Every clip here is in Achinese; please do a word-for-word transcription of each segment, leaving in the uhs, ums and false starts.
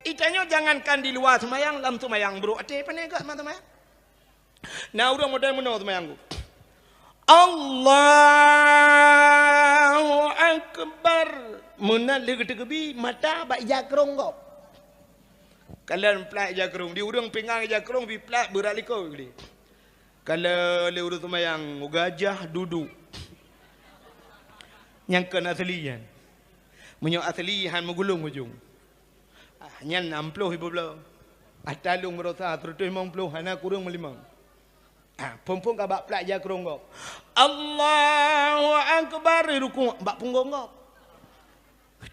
Itanyoe jangankan di luwa seumayang, lam seumayang brok até, pane gak ma seumayang. Na ureuëng model meunoe seumayang ku. Allahu Akbar. Meunan lé geuteukeubi mata bak ija krong gob. Kalon plat ija krong, di ureuëng pingang ija krong bi plat beurat likot geude. Kalon lé ureuëng seumayang gajah dudu. Nyang kon asli nyan. Meunyoe asli han meugulong ujong. Ah, nyan nam ploh ibu bloe. Ata lôn meurasa seratus limong ploh hana kureueng meulimong. Ah, phon-phon ka bak plat ija krong gob. Allahu Akbar, rukuk bak punggong gob.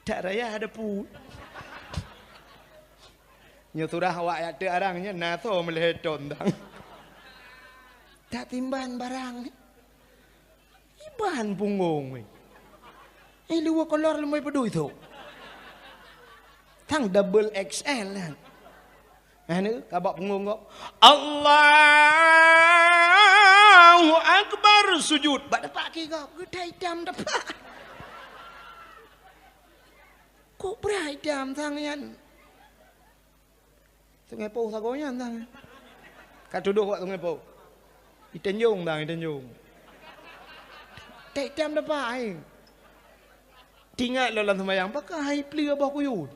Tak raya ada pu. Nyoe surah awak yak teuk arang nyan na so meulhée ton dang. Tak timban barang. Iban punggong weh. Eh, luwa kolor leumai peudui tu. Tang double X L kan. Anu, kabak punggong kok. Allahu Akbar, sujud. Bak depak ki kok. Geutai itam depak. Kok berai itam sang nyan? Sungai Poh sagoe nyan sang. Ka tudoh wak Sungai Poh. Di Tanjong sang, di Tanjong. Tek tam dapat ai. Tingat lom lam sembahyang, pakon hai pleue boh kuyuet.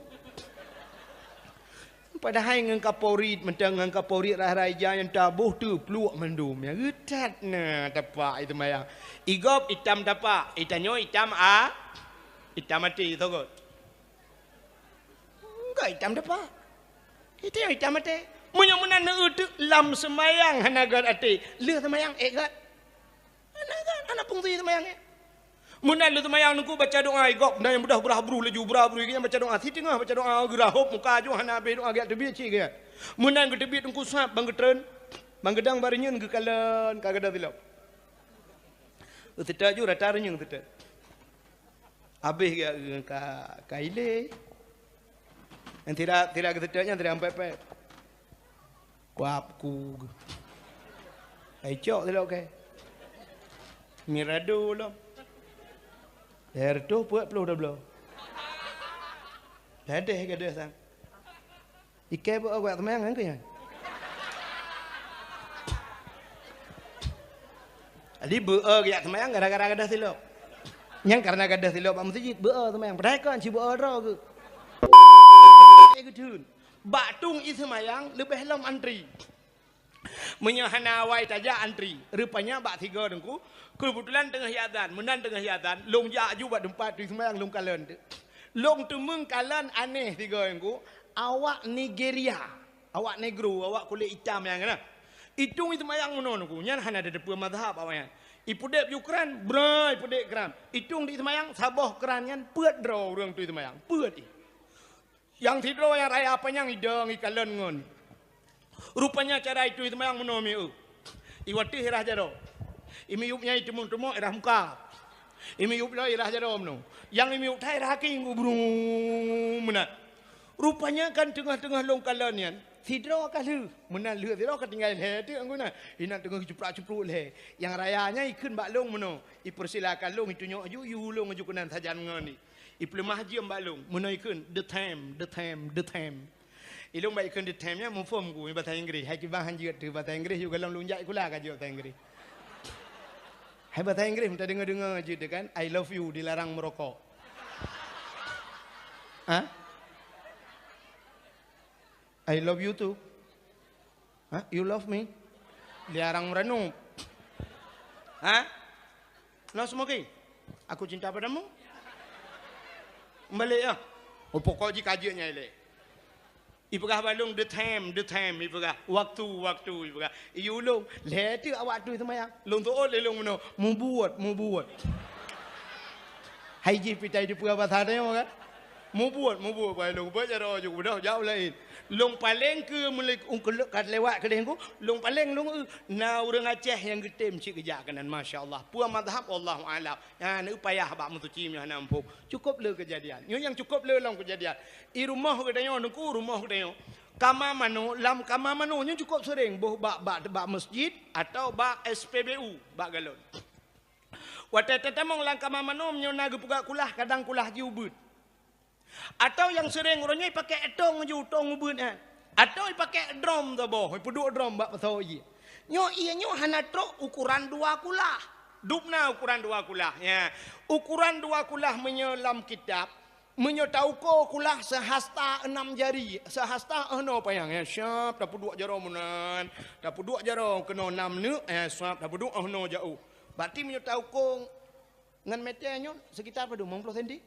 Padahai ngon kaporit, mantong ngon kaporit rhah-rhah ija nyang taboh teupluek mandum. Ya geutat na tapak i sembahyang. Igob itam tapak, itanyoe itam a, itam até sogot. Enggak itam dapa. Itam, itam até. Meunyoe meunan neueu teuk lam seumayang hana gét até, lheueh seumayang ék gét. Hana gét, hana fungsi seumayang ék. Meunan lheueh seumayang Teungku baca doa, igob na nyang beudoh brah-bruh laju, brah-bruh nyang baca doa, siteungoh baca doa geurahop muka aju hana habéh doa gét teubiet cit gét. Meunan geuteubiet Teungku sab ban geutreun, ban geudong bak reunyeun geukalon ka gadôh silop. Seutôt ju rata reunyeun seutôt. Abéh geuh ka, ka ilée. Nyang sira, sira geuseutôt nyan sira pép-pép. Kuab ku. Ai cok silop kée. Mirado lom. Lhée reutôh peuet ploh dua bloe. Ladeh gadôh sang. Ikée beu-o geujak seumayang nyan keuh nyan. Jadi beu-o geujak seumayang gara-gara gadôh silop. Nyan kareuna gadôh silop bak meuseujid beu-o seumayang. Padahai kon ci beu-o droe geuh. Geutheun. Bak tueng ie seumayang leubeh lom antri. Meunyoe hana awai tajak antri, rupanya bak sigoe Teungku, keubeutulan teungoh jiazan, meunan teungoh jiazan, lôn jak aju bak teumpat tueng seumayang lôn kalon teuk. Lôn teumeung kalon aneh sigoe Teungku, awak Nigeria, awak negro, awak kulét itam nyan na. Itueng ie seumayang meunoe Teungku, nyan hana tateupeue mazhab awaknyan. Ipeudeb ju kran, bra ipeudeb kran. Itueng di seumayang, saboh kran nyan peuet droe ureuëng tueng seumayang, peuet ie. Nyang sidroe nyang raya panyang idong ikalon ngon. Rupanya cara itueng ie seumayang meunoe mieu. Iwateuh irah jaroe. Imiyueb nyan iteumong-teumong irah muka. Imiyueb lom irah jaroe meunoe. Nyang imiyueb that irah kaki ngon brung meunan. Rupanya kan teungoh-teungoh lôn kalon nyan, sidroe ka lheueh. Meunan lheueh sidroe ka tinggai lhée teuk anggona. Inan teungoh icuprak-cupruk lhée. Nyang raya nyan ikheun bak lôn meunoe. Ipeursilakan lôn itunyok aju, iyue lôn aju keunan sajan ngon i. Ipeuleumah jeuem bak lôn, meunoe ikheun, "The time, the time, the time." Ilôn bak ikheun "the time" nyan muphom ku, bahasa Inggris. Hai kiban han jeuet teuh bahasa Inggris, yue gohlom lôn jak sikula ka jeuet bahasa Inggris. Hai bahasa Inggris, meutadeungoe-deungoe jeuet teuh kan, "I love you" dilarang meurokok. Ha? "I love you too." Ha? "You love me?" Dilarang meuranup. Ha? "No smoking." "Aku cinta padamu." Meubalek ya. Oh, pokok jih ka jeuet nyan ilée. Ipeugah bak lôn, "The time, the time," ipeugah. "Waktu, waktu," ipeugah. Iyue lôn, lhée teuk awak tueng seumayang. Lôn teuôt lé lôn meunoe, "Mubuet, mubuet." Hai jih pih tai teupeue basa tanyoe kan? "Mubuet, mubuet," bai lôn, beuet jaroe ju beudôh jak u laén. Lôn paleng keu meuleueng ka lewat keudeh Teungku, lôn paleng lôn eu, na ureuëng Aceh nyang geutem cit geujak keunan, masya Allah. Peue mazhab, wallahu a'lam. Nyan eu payah bak meusuci meunyoe hana muphom. Cukôp le keujadian. Nyoe nyang cukôp le lom keujadian. I rumoh geutanyoe Teungku, rumoh geutanyoe. Kama manok, lam kama manok nyoe cukôp seuréng boh bak, bak, bak masjid atawa bak S P B U, bak galon. Watée tatamong lam kama manok, meunyoe na geupeugah kulah, kadang kulah jih ubit. Atawa nyang sering uroe nyoe ipakék tong ju, tong ubeuet nyan. Atawa ipakék drom saboh, ipeuduek drom bak pasoe ié. Nyoe ié nyoe hana trok ukuran dua kulah. Dubna ukuran dua kulah, ya. Ukuran dua kulah meunyoe lam kitab, meunyoe tauko kulah sehasta enam jari, sehasta, eh, noe panyang, ya. Siap tapeuduek jaroe meunan, tapeuduek jaroe keunoe nam neuk, eh, siap tapeuduek, eh, noe jaoh. Berarti meunyoe tauko ngon meter nyoe sekitar padum, limong ploh senti?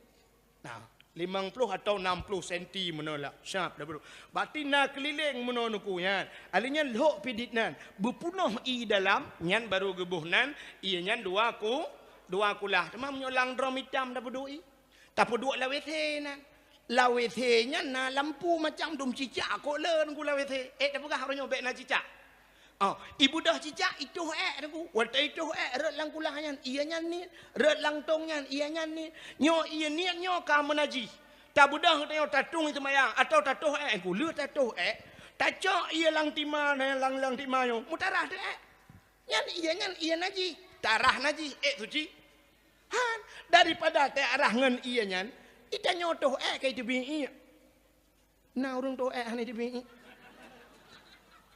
Nah, limong ploh atau enam ploh senti meunoe lah. Siap dah bro. Berarti na keulileng meunoe nuku nyan. Alèh nyan lhok pidit nan. Beupunoh ié dalam, nyan baru geuboh nan, ié nyan dua ku, dua kulah. Teuma meunyoe lam drom itam tapeuduek ié. Tapeuduek lam WC nan. Lam WC nyan na lampu macam dum cicak kok le nuku lam WC. Eh, tapeugah uroe nyoe bèk na cicak. Oh, ibeudôh cicak, itoh èk teungku. Watèe itoh èk, rhot lam kulah nyan, ié nyan niet. Rhot lam tong nyan, ié nyan niet. Nyoe ié niet nyoe ka meunajih. Tabeudôh tanyoe tatueng seumayang, atawa tatoh èk, teungku. Lheueh tatoh èk, tacok ié lam tima, lam, lam tima nyoe, meutarah teuh èk. Nyan ié nyan ié najih. Tarah najih, èk suci. Han, daripada tarah ngon ié nyan, itanyoe toh èk ka iteubiet ié. Na ureueng toh èk hana iteubiet ié.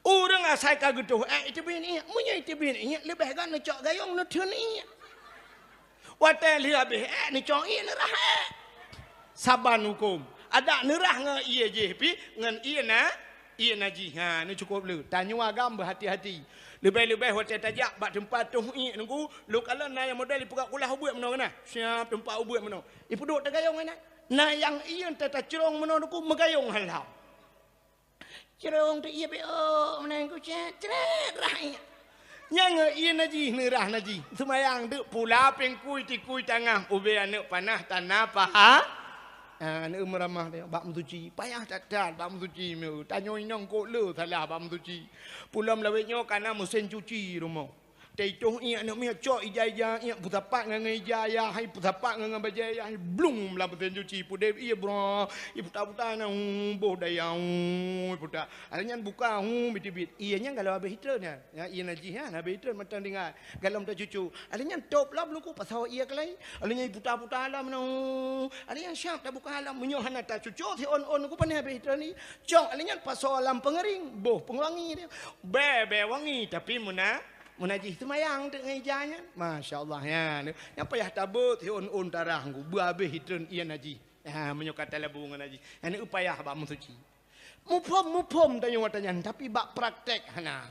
Ureueng asai ka geutoh èk iteubiet ié. Meunyoe iteubiet ié, leubeh gét neucok gayong neutheun ié. Watèe lheueh habéh èk neucok ié neurah èk. Saban huköm. Adak neurah ngon ié jih pih ngon ié na, ié najih. Ha, nyoe cukôp le. Tanyoe agam beuhati-hati. Leubeh-leubeh watèe tajak bak teumpat toh ié nunggu, lôn kalon na nyang model ipeugah kulah ubeuet meunoe keunan. Siap teumpat ubeuet meunoe. Ipeuduek teugayong keunan. Na nyang ié teuh tacrông meunoe teungku meugayong halam. Crông teuh ié beuôk meunan ku cret, cret rah ié. Nyang ié najih neurah najih. Seumayang teuk pula pingkui tikui tangah ubé aneuk panah tana paha. Ah, aneuk meuramah teuh bak meusuci. Payah that-that bak meusuci meu. Tanyoe inong kok le salah bak meusuci. Pulom lawét nyoe kana meusén cuci rumoh. Teuitoh ié aneuk miet cok ija-ija ié peusapat ngon ija ayah hai peusapat ngon bajèe ayah hai blung lam meusén cuci pudeb ié bra ié puta-puta na hu boh daya hu puta. Alèh nyan buka hu bit-bit ié nyan galom habéh itreun nyan. Nya ié najih nyan habéh itreun mantong tinggai. Galom tacucu. Alèh nyan top lom luku pasoe ié keulai. Alèh nyan puta-puta lom na hu. Alèh nyan siap tabuka lom meunyoe hana tacucu si on-on luku pané habéh itreun ni. Cok alèh nyan pasoe lam peungeuring boh peunguwangi dia. Bèe-bèe wangi tapi meuna Meunajih seumayang teuk ngon ija nyan. Masya Allah, nyan. Nyang payah tabeuet siôn-ôn tarah ngku, beuhabéh itreun ié najih. Ha, meunyoe ka talabu ngon najih. Nyan payah bak meusuci. Muphom-muphom tanyoe watèe nyan, tapi bak praktek hana.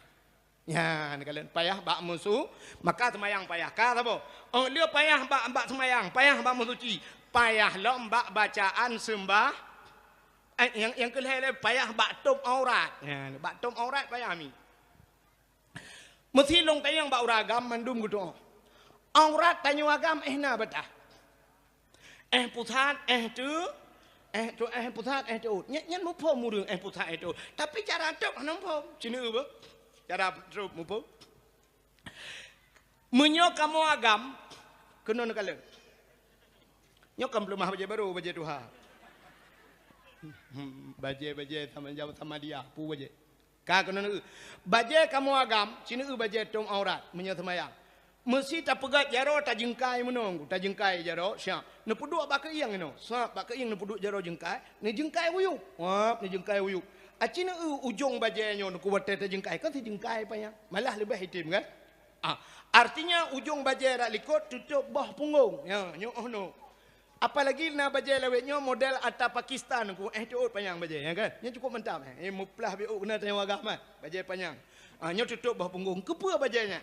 Nyan, kalon payah bak meusu, maka seumayang payah. Ka saboh? Oh, le payah bak, bak seumayang, payah bak meusuci. Payah lom bak bacaan seumbah. Eh, nyang, nyang keu lhèe le payah bak tôb aurat. Nyan, bak tôb aurat payah mi. Meusi lôn tanyong bak ureueng agam mandum geutu'oh. Aurat tanyoe agam eh na bataih. Eh pusat, eh teu, eh teu, eh pusat, eh teuôt. Nyan, nyan muphom ureueng eh pusat, eh teuôt. Tapi cara tôb hana muphom. Ci neueu beuh. Cara tôb muphom. Meunyoe kamoe agam, keunoe neukalon. Nyoe kan peuleumah bajèe barô, bajèe tuha. Hmm, bajèe-bajèe sama jaweueb sama dia, peue bajèe. Ka keunoe neueu. Bajèe kamoe agam, ci neueu bajèe tôb aurat, meunyoe seumayang. Meusi tapeugöt jaroe tajeungkai meunoe, tajeungkai jaroe, siap. Neupeuduek bak keuieng inoe, siap bak keuieng neupeuduek jaroe jeungkai, neujeungkai wuyueb. Wap, neujeungkai wuyueb. Aci neueu ujong bajèe nyoe neukuwatèe tajeungkai, kan sijeungkai panyang. Malah leubeh item kan? Ah, artinya ujong bajèe rak likot tutôb boh punggong. Ya, nyoe oh noe. Apalagi na bajèe lawét nyoe model ata Pakistan ku, eh teuôt panyang bajèe, ya kan? Nyoe cukup mantap, eh. Eh, meuplah biôk keunan tanyoe agam, eh. Bajèe panyang. Ah, nyoe tutôb boh punggong. Keupeue bajèe nyan?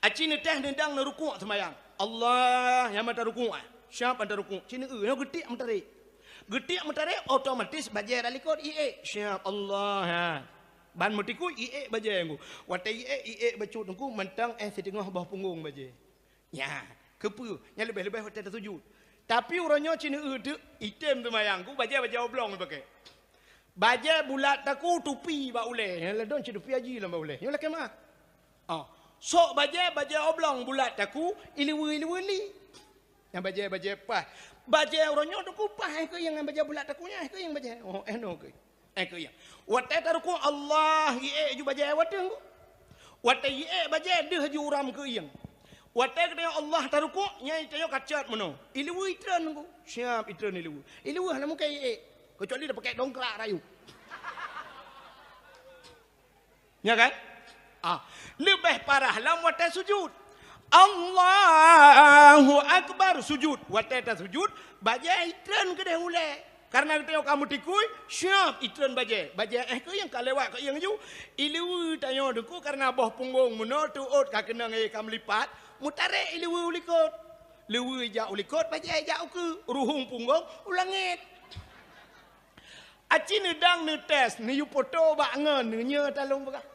Aci neutéh neudang neurukuk seumayang. Allah, nyang mata rukuk, eh. Siap mata rukuk. Ci neueu, nyoe geutiek meutarek. Geutiek meutarek, otomatis bajèe rak likot iék. Siap Allah, ha. Ban meutikui iék bajèe ngku. Watèe iék, iék bacut ngku, mantong eh siteungoh boh punggong bajèe. Nyan, keupeue? Nyan leubeh-leubeh watèe tasujut. Tapi uroe nyoe ci neueu teuk, item seumayang ku, bajèe-bajèe oblong ipaké. Bajèe bulat taku tupi bak ulèe. Nyan ladôm cit tupi haji lam bak ulèe. Nyoe lakèe meu'ah. Oh. Sok bajèe, bajèe oblong bulat taku, ileue-ileue li. Nyan bajèe-bajèe paih. Bajèe uroe nyoe taku paih, eh, keuieng ngon bajèe bulat taku nyan, eh, keuieng bajèe. Oh, eh, noe keuieng. Eh, keuieng. Watèe tarukuk Allah, iék ju bajèe watèe ngku. Watèe iék bajèe deuh ju uram keuieng. Watée geutanyoe Allah tarukuk, nyan tanyoe ka cot meunoe. Ileue itreun ku. Siap itreun ileue. Ileue hana mungken iék. Keucuali tapakék dongkrak rayeuk. Nya kan? Ah, leubeh parah lom watée sujud. Allahu Akbar, sujud. Watée tasujud, bajée itreun keudeh ulée. Kareuna geutanyoe ka meutikui, siap itreun bajée. Bajée éh keu nyang ka lewat keu nyang ju. Ileue tanyoe Teungku kareuna boh punggong meunoe teuôt ka keunong éh ka meulipat, meutarek ileue u likot. Leue ijak u likot, bajée ijak u keue, ruhueng punggong u langét. Aci neudang neutés, neuyue poto bak ngon, neunyoe talông peugah.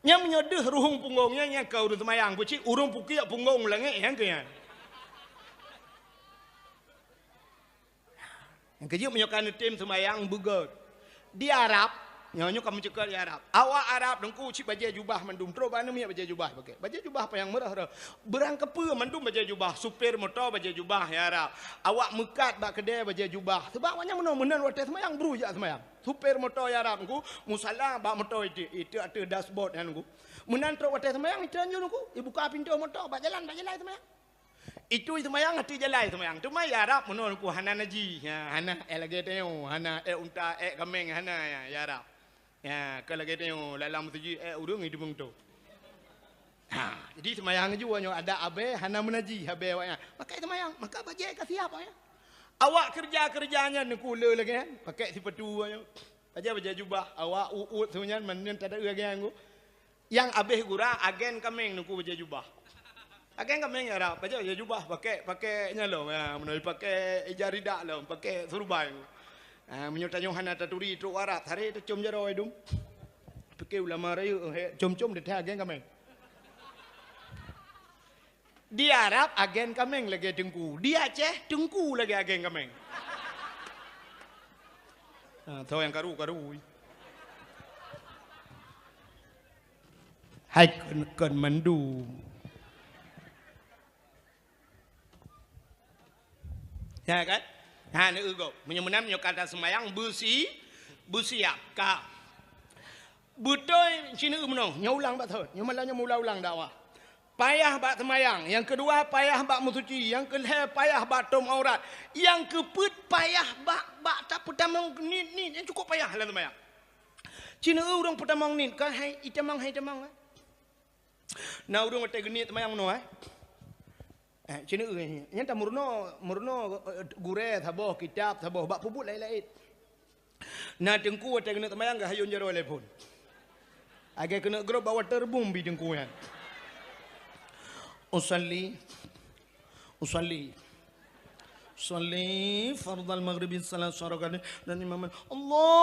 Nyan meunyoe deuh ruhueng punggong nyan, nyan ka ureuëng seumayang, peucit ureuëng pukiek punggong u langét, nyan keu nyan. Nyang keujeuet meunyoe ka neutem seumayang beugét. Di Arab, nyoe nyoe ka meuceukeut di Arab. Awak Arab Teungku cit bajée jubah mandum, trok bak aneuk miet bajée jubah pakék. Bajée jubah panyang meurah-rah. Beurang keupeue mandum bajée jubah, supir moto bajée jubah ya Arab. Awak meukat bak keudée bajée jubah. Sabab awaknyan meunoe meunan watée seumayang bru jak seumayang. Supir moto ya Arab Teungku, musala bak moto itu, itu ateueh dashboard nyan Teungku. Meunan trok watée seumayang, itu nyoe Teungku, ibuka pintoe moto, bak jalan, bak jalan seumayang. Itu seumayang ateueh jalan seumayang. Teuma ya Arab meunoe Teungku hana najih. Ya, hana ék lagée tanyoe, hana ék unta, ék kaméng, hana ya, ya Arab. Ya, ka lagée tanyoe lam meuseujid ék ureuëng itu beungoh. Ha, jadi seumayang ju nyoe ada abée hana meunajih abée awaknyan. Maka seumayang, maka bajée ka siap awaknyan. Awak keureuja-keureuja nyan Teungku le lagée nyan, pakék sipatu nyoe. Bajée-bajée jubah, awak uôt seunyan mandum tada lagée nyan Teungku. Nyang abéh gura agen kaméng Teungku bajée jubah. Agen kaméng ya Arab, bajée, bajée jubah pakék, pakék nyan lom. Ya, meunoe pakék ija ridak lom, pakék surban. Ha, meunyoe tanyoe hana taturi trok Arab, sare tacom jaroe dum. Pike ulama rayeuk, he, com-com di agen kaméng. Di Arab agen kaméng lagée Teungku. Di Aceh Teungku lagée agen kaméng. Ha, tho nyang karu-karu. Hai kon, kon mandum. Ya kan? Ha, neueu gob. Meunyoe meunan, meunyoe ka taseumayang, beusi-, beusiap ka. Beutôi, sineuk meunoe, nyoe ulang bak thon. Nyoe malam nyoe meuulang-ulang dakwah. Payah bak seumayang. Nyang keudua, payah bak meusuci. Nyang keulhée, payah bak tom aurat. Nyang keupeuet, payah bak, bak tapeutamong nit-nit. Nyang cukôp payah lam seumayang. Sineuk ureuëng peutamong nit, ka hai itamong, hai itamong, eh. Na ureuëng watée geuniet seumayang meunoe, eh. Eh, sineuk, eh, nyan tameurunoe, meurunoe, eh, gurée saboh, kitab saboh, bak peubuet laén-laén. Na teungku watée keuneuk teumayang geuhayôn jaroe lé phon. Lagée keuneuk grob bak waterboom bi teungku nyan. Usalli, usalli, usalli fardal maghribi salasa rakaatin dan imam, Allah,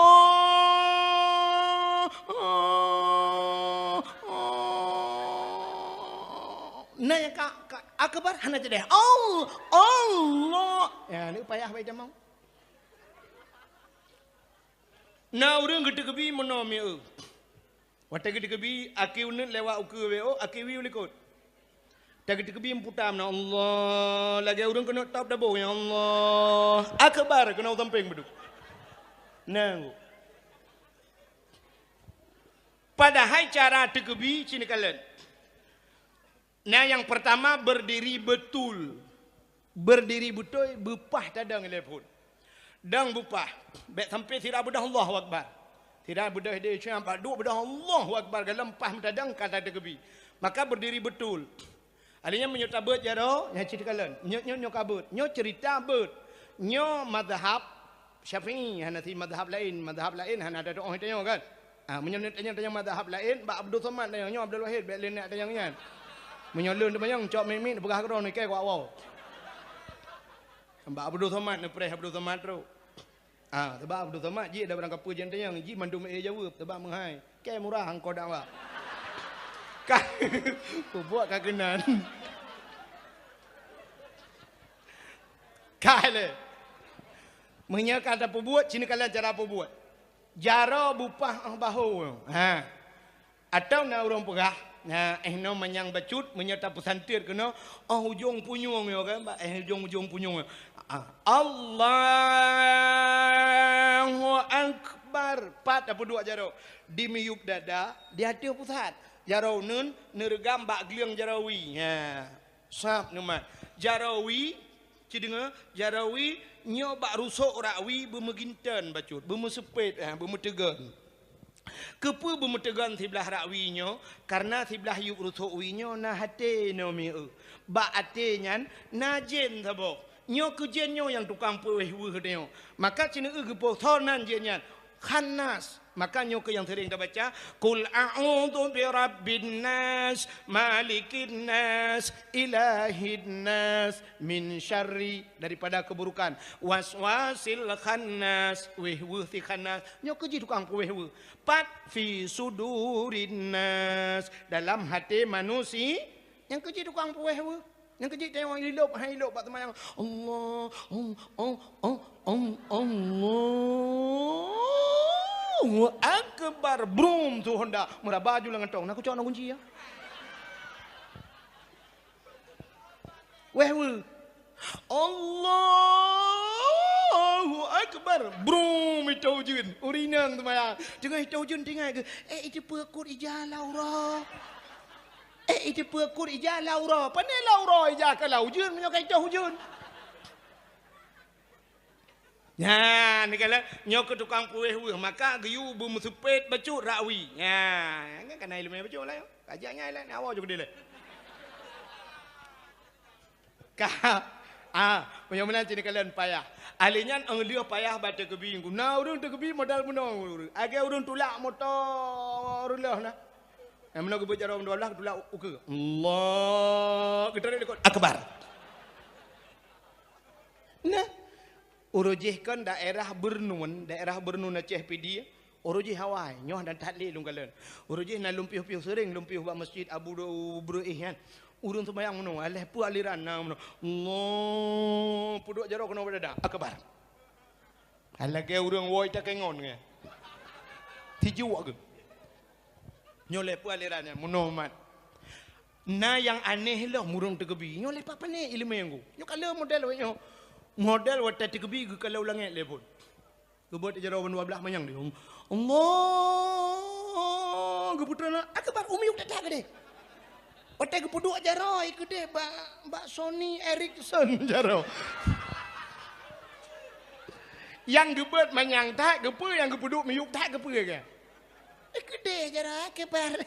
na nyang ka, ka akbar hana teudeungoe. Allah, Allah. Ya, ni payah baca mau. Na ureuëng geuteukeubie meunoe mieu. Watée geuteukeubie, aki uneut lewat ukeue W O, aki wie u likot. Watée geuteukeubie meuputa meunoe, Allah, lagée ureuëng keuneuk top dabo, ya Allah. Akbar keunoe sampéng beudôh. Nang. Padahai cara teukeubie cit neukalon. Nah, nyang peurtama berdiri betul. Berdiri beutôi, beupah tadong lé phon. Dong beupah, bék sampoe sira beudôh Allahu Akbar. Sira beudôh di siang bak duek beudôh Allahu Akbar, galom pah meutadong ka tateukeubie. Maka berdiri betul. Alèh nyan meunyoe tabeuet jaroe, nyan cit kalon. Nyoe, nyoe, nyoe ka beuet. Nyoe ceurita beuet. Nyoe mazhab Syafi'i, hana si mazhab laén. Mazhab laén hana tatu'oh tanyoe kan? Ah, meunyoe tanyoe, tanyoe mazhab laén, bak Abdul Somad tanyoe, nyoe Abdul Wahid, bék lé neutanyong nyan. Meunyoe lôn teumanyong, cok miet-miet, peugah keudroe nike keu awak. Bak Abdul Somad, neupreh Abdul Somad trok. Ah, sabab Abdul Somad jih ada barang kapeue jeuet tanyong, jih mandum éh jaweueb, sabab meuhai. Kée murah angkot dakwah. Ka, peubuet ka keunan. Ka lé. Meunyoe ka tapeubuet, cit neukalon cara peubuet. Jaroe beupah 'oh bahô. Ha. Atawa na ureuëng peugah, na, eh, noe manyang bacut, meunyoe tapeusantet keunoe, 'oh ujong punyueng nyoe kan, bak, eh, ujong-ujong punyueng nyoe. Ah, Allahu Akbar. Pat tapeuduek jaroe. Di miyueb dada, di ateueh pusat. Jaroe uneuen neureugam bak gleueng jaroe wie. Ha. Sab neumat. Jaroe wie, ci deungoe, jaroe wie nyoe bak rusok rak wie beumeuginten bacut, beumeuseupet, ha, beumeuteugon. Keupeue beumeuteugon siblah rak wie nyoe? Kareuna siblah yup rusok wie nyoe na até nyoe mieu. Bak até nyan na jén saboh. Nyoe keuh jén nyoe nyang tukang peuwéh weueh nyoe. Maka ci neue geupoh soe nan jén nyan? Khannas. Maka nyoe keuh nyang seuring tabaca, "Qul a'udzu birabbin nas, malikin nas, ilahin nas, min syarri," daripada keuburukan, "waswasil khannas," wéh weueh si khannas. Nyoe keuh jih tukang peuwéh weueh. Pat fi sudurin nas, dalam até manusia, nyang keuh jih tukang peuwéh weueh. Nyang keuh jih teuh ilop, hai ilop bak seumayang. Allah, Allah, Allah, Allah, Allahu Akbar. Brum, su Honda. Meuraba ju lam gantong. Na kucok na kunci ya. Wéh weueh. Allahu Akbar. Brum, itôh ujeuen. Ureueng inong seumayang. Teungoh itôh ujeuen tinggai geuh. Eh, iteupeue kot ija lam uroe. Eh, iteupeue kot ija lam uroe. Pane lam uroe ija ka lam ujeuen meunyoe ka itôh ujeuen. Nyan, neukalon, nyoe keuh tukang peuwéh weueh, maka geuyue beumeuseupet bacut rak wie. Nyan, kan kana ileumèe bacut lah nyoe. Ka jak nyan lah, nyan awai ju keudeh lé. Ka, ah, meunyoe meunan ci neukalon payah. Ahli nyan 'oh lheueh payah bak teukeubie. Na ureueng teukeubie modal bunoe ureueng. Lagèe ureueng tulak moto ureueng lheueh na. Nyang meunoe geubeuet jaroe dua blah, geutulak ukeue. Allah, geutarek likot. Akbar. Nah, uroe jih kan daerah Beureunuen, daerah Beureunuen Aceh Pidie, uroe jih awai, nyoe dan that lé lôn kalon. Uroe jih na lôn piôh-piôh seuring, lôn piôh bak Masjid Abu Breueh nyan. Ureueng seumayang meunoe, alah peue aliran na meunoe. Allah, peuduek jaroe keunoe bak dada. Akbar. Lagèe ureueng woe takengon nyan. Tijuek geuh. Nyoe lé peue aliran nyan, meunoe mat. Na nyang aneh lom ureueng teukeubie. Nyoe lé pat pane ileumèe nyoe. Nyoe ka lheueh model wéh nyoe. Model watèe teukeubie geukalon langèt lé phon. Geubeuet jaroe ban dua blah manyang di. Allah, geuputra na, akbar, u miyueb that-that keudeh. Watèe geupeuduek jaroe keudeh bak, bak Sony Ericsson jaroe. Nyang geubeuet manyang that, keupeue nyang geupeuduek miyueb that, keupeue kah? Eh, keudeh jaroe, akbar.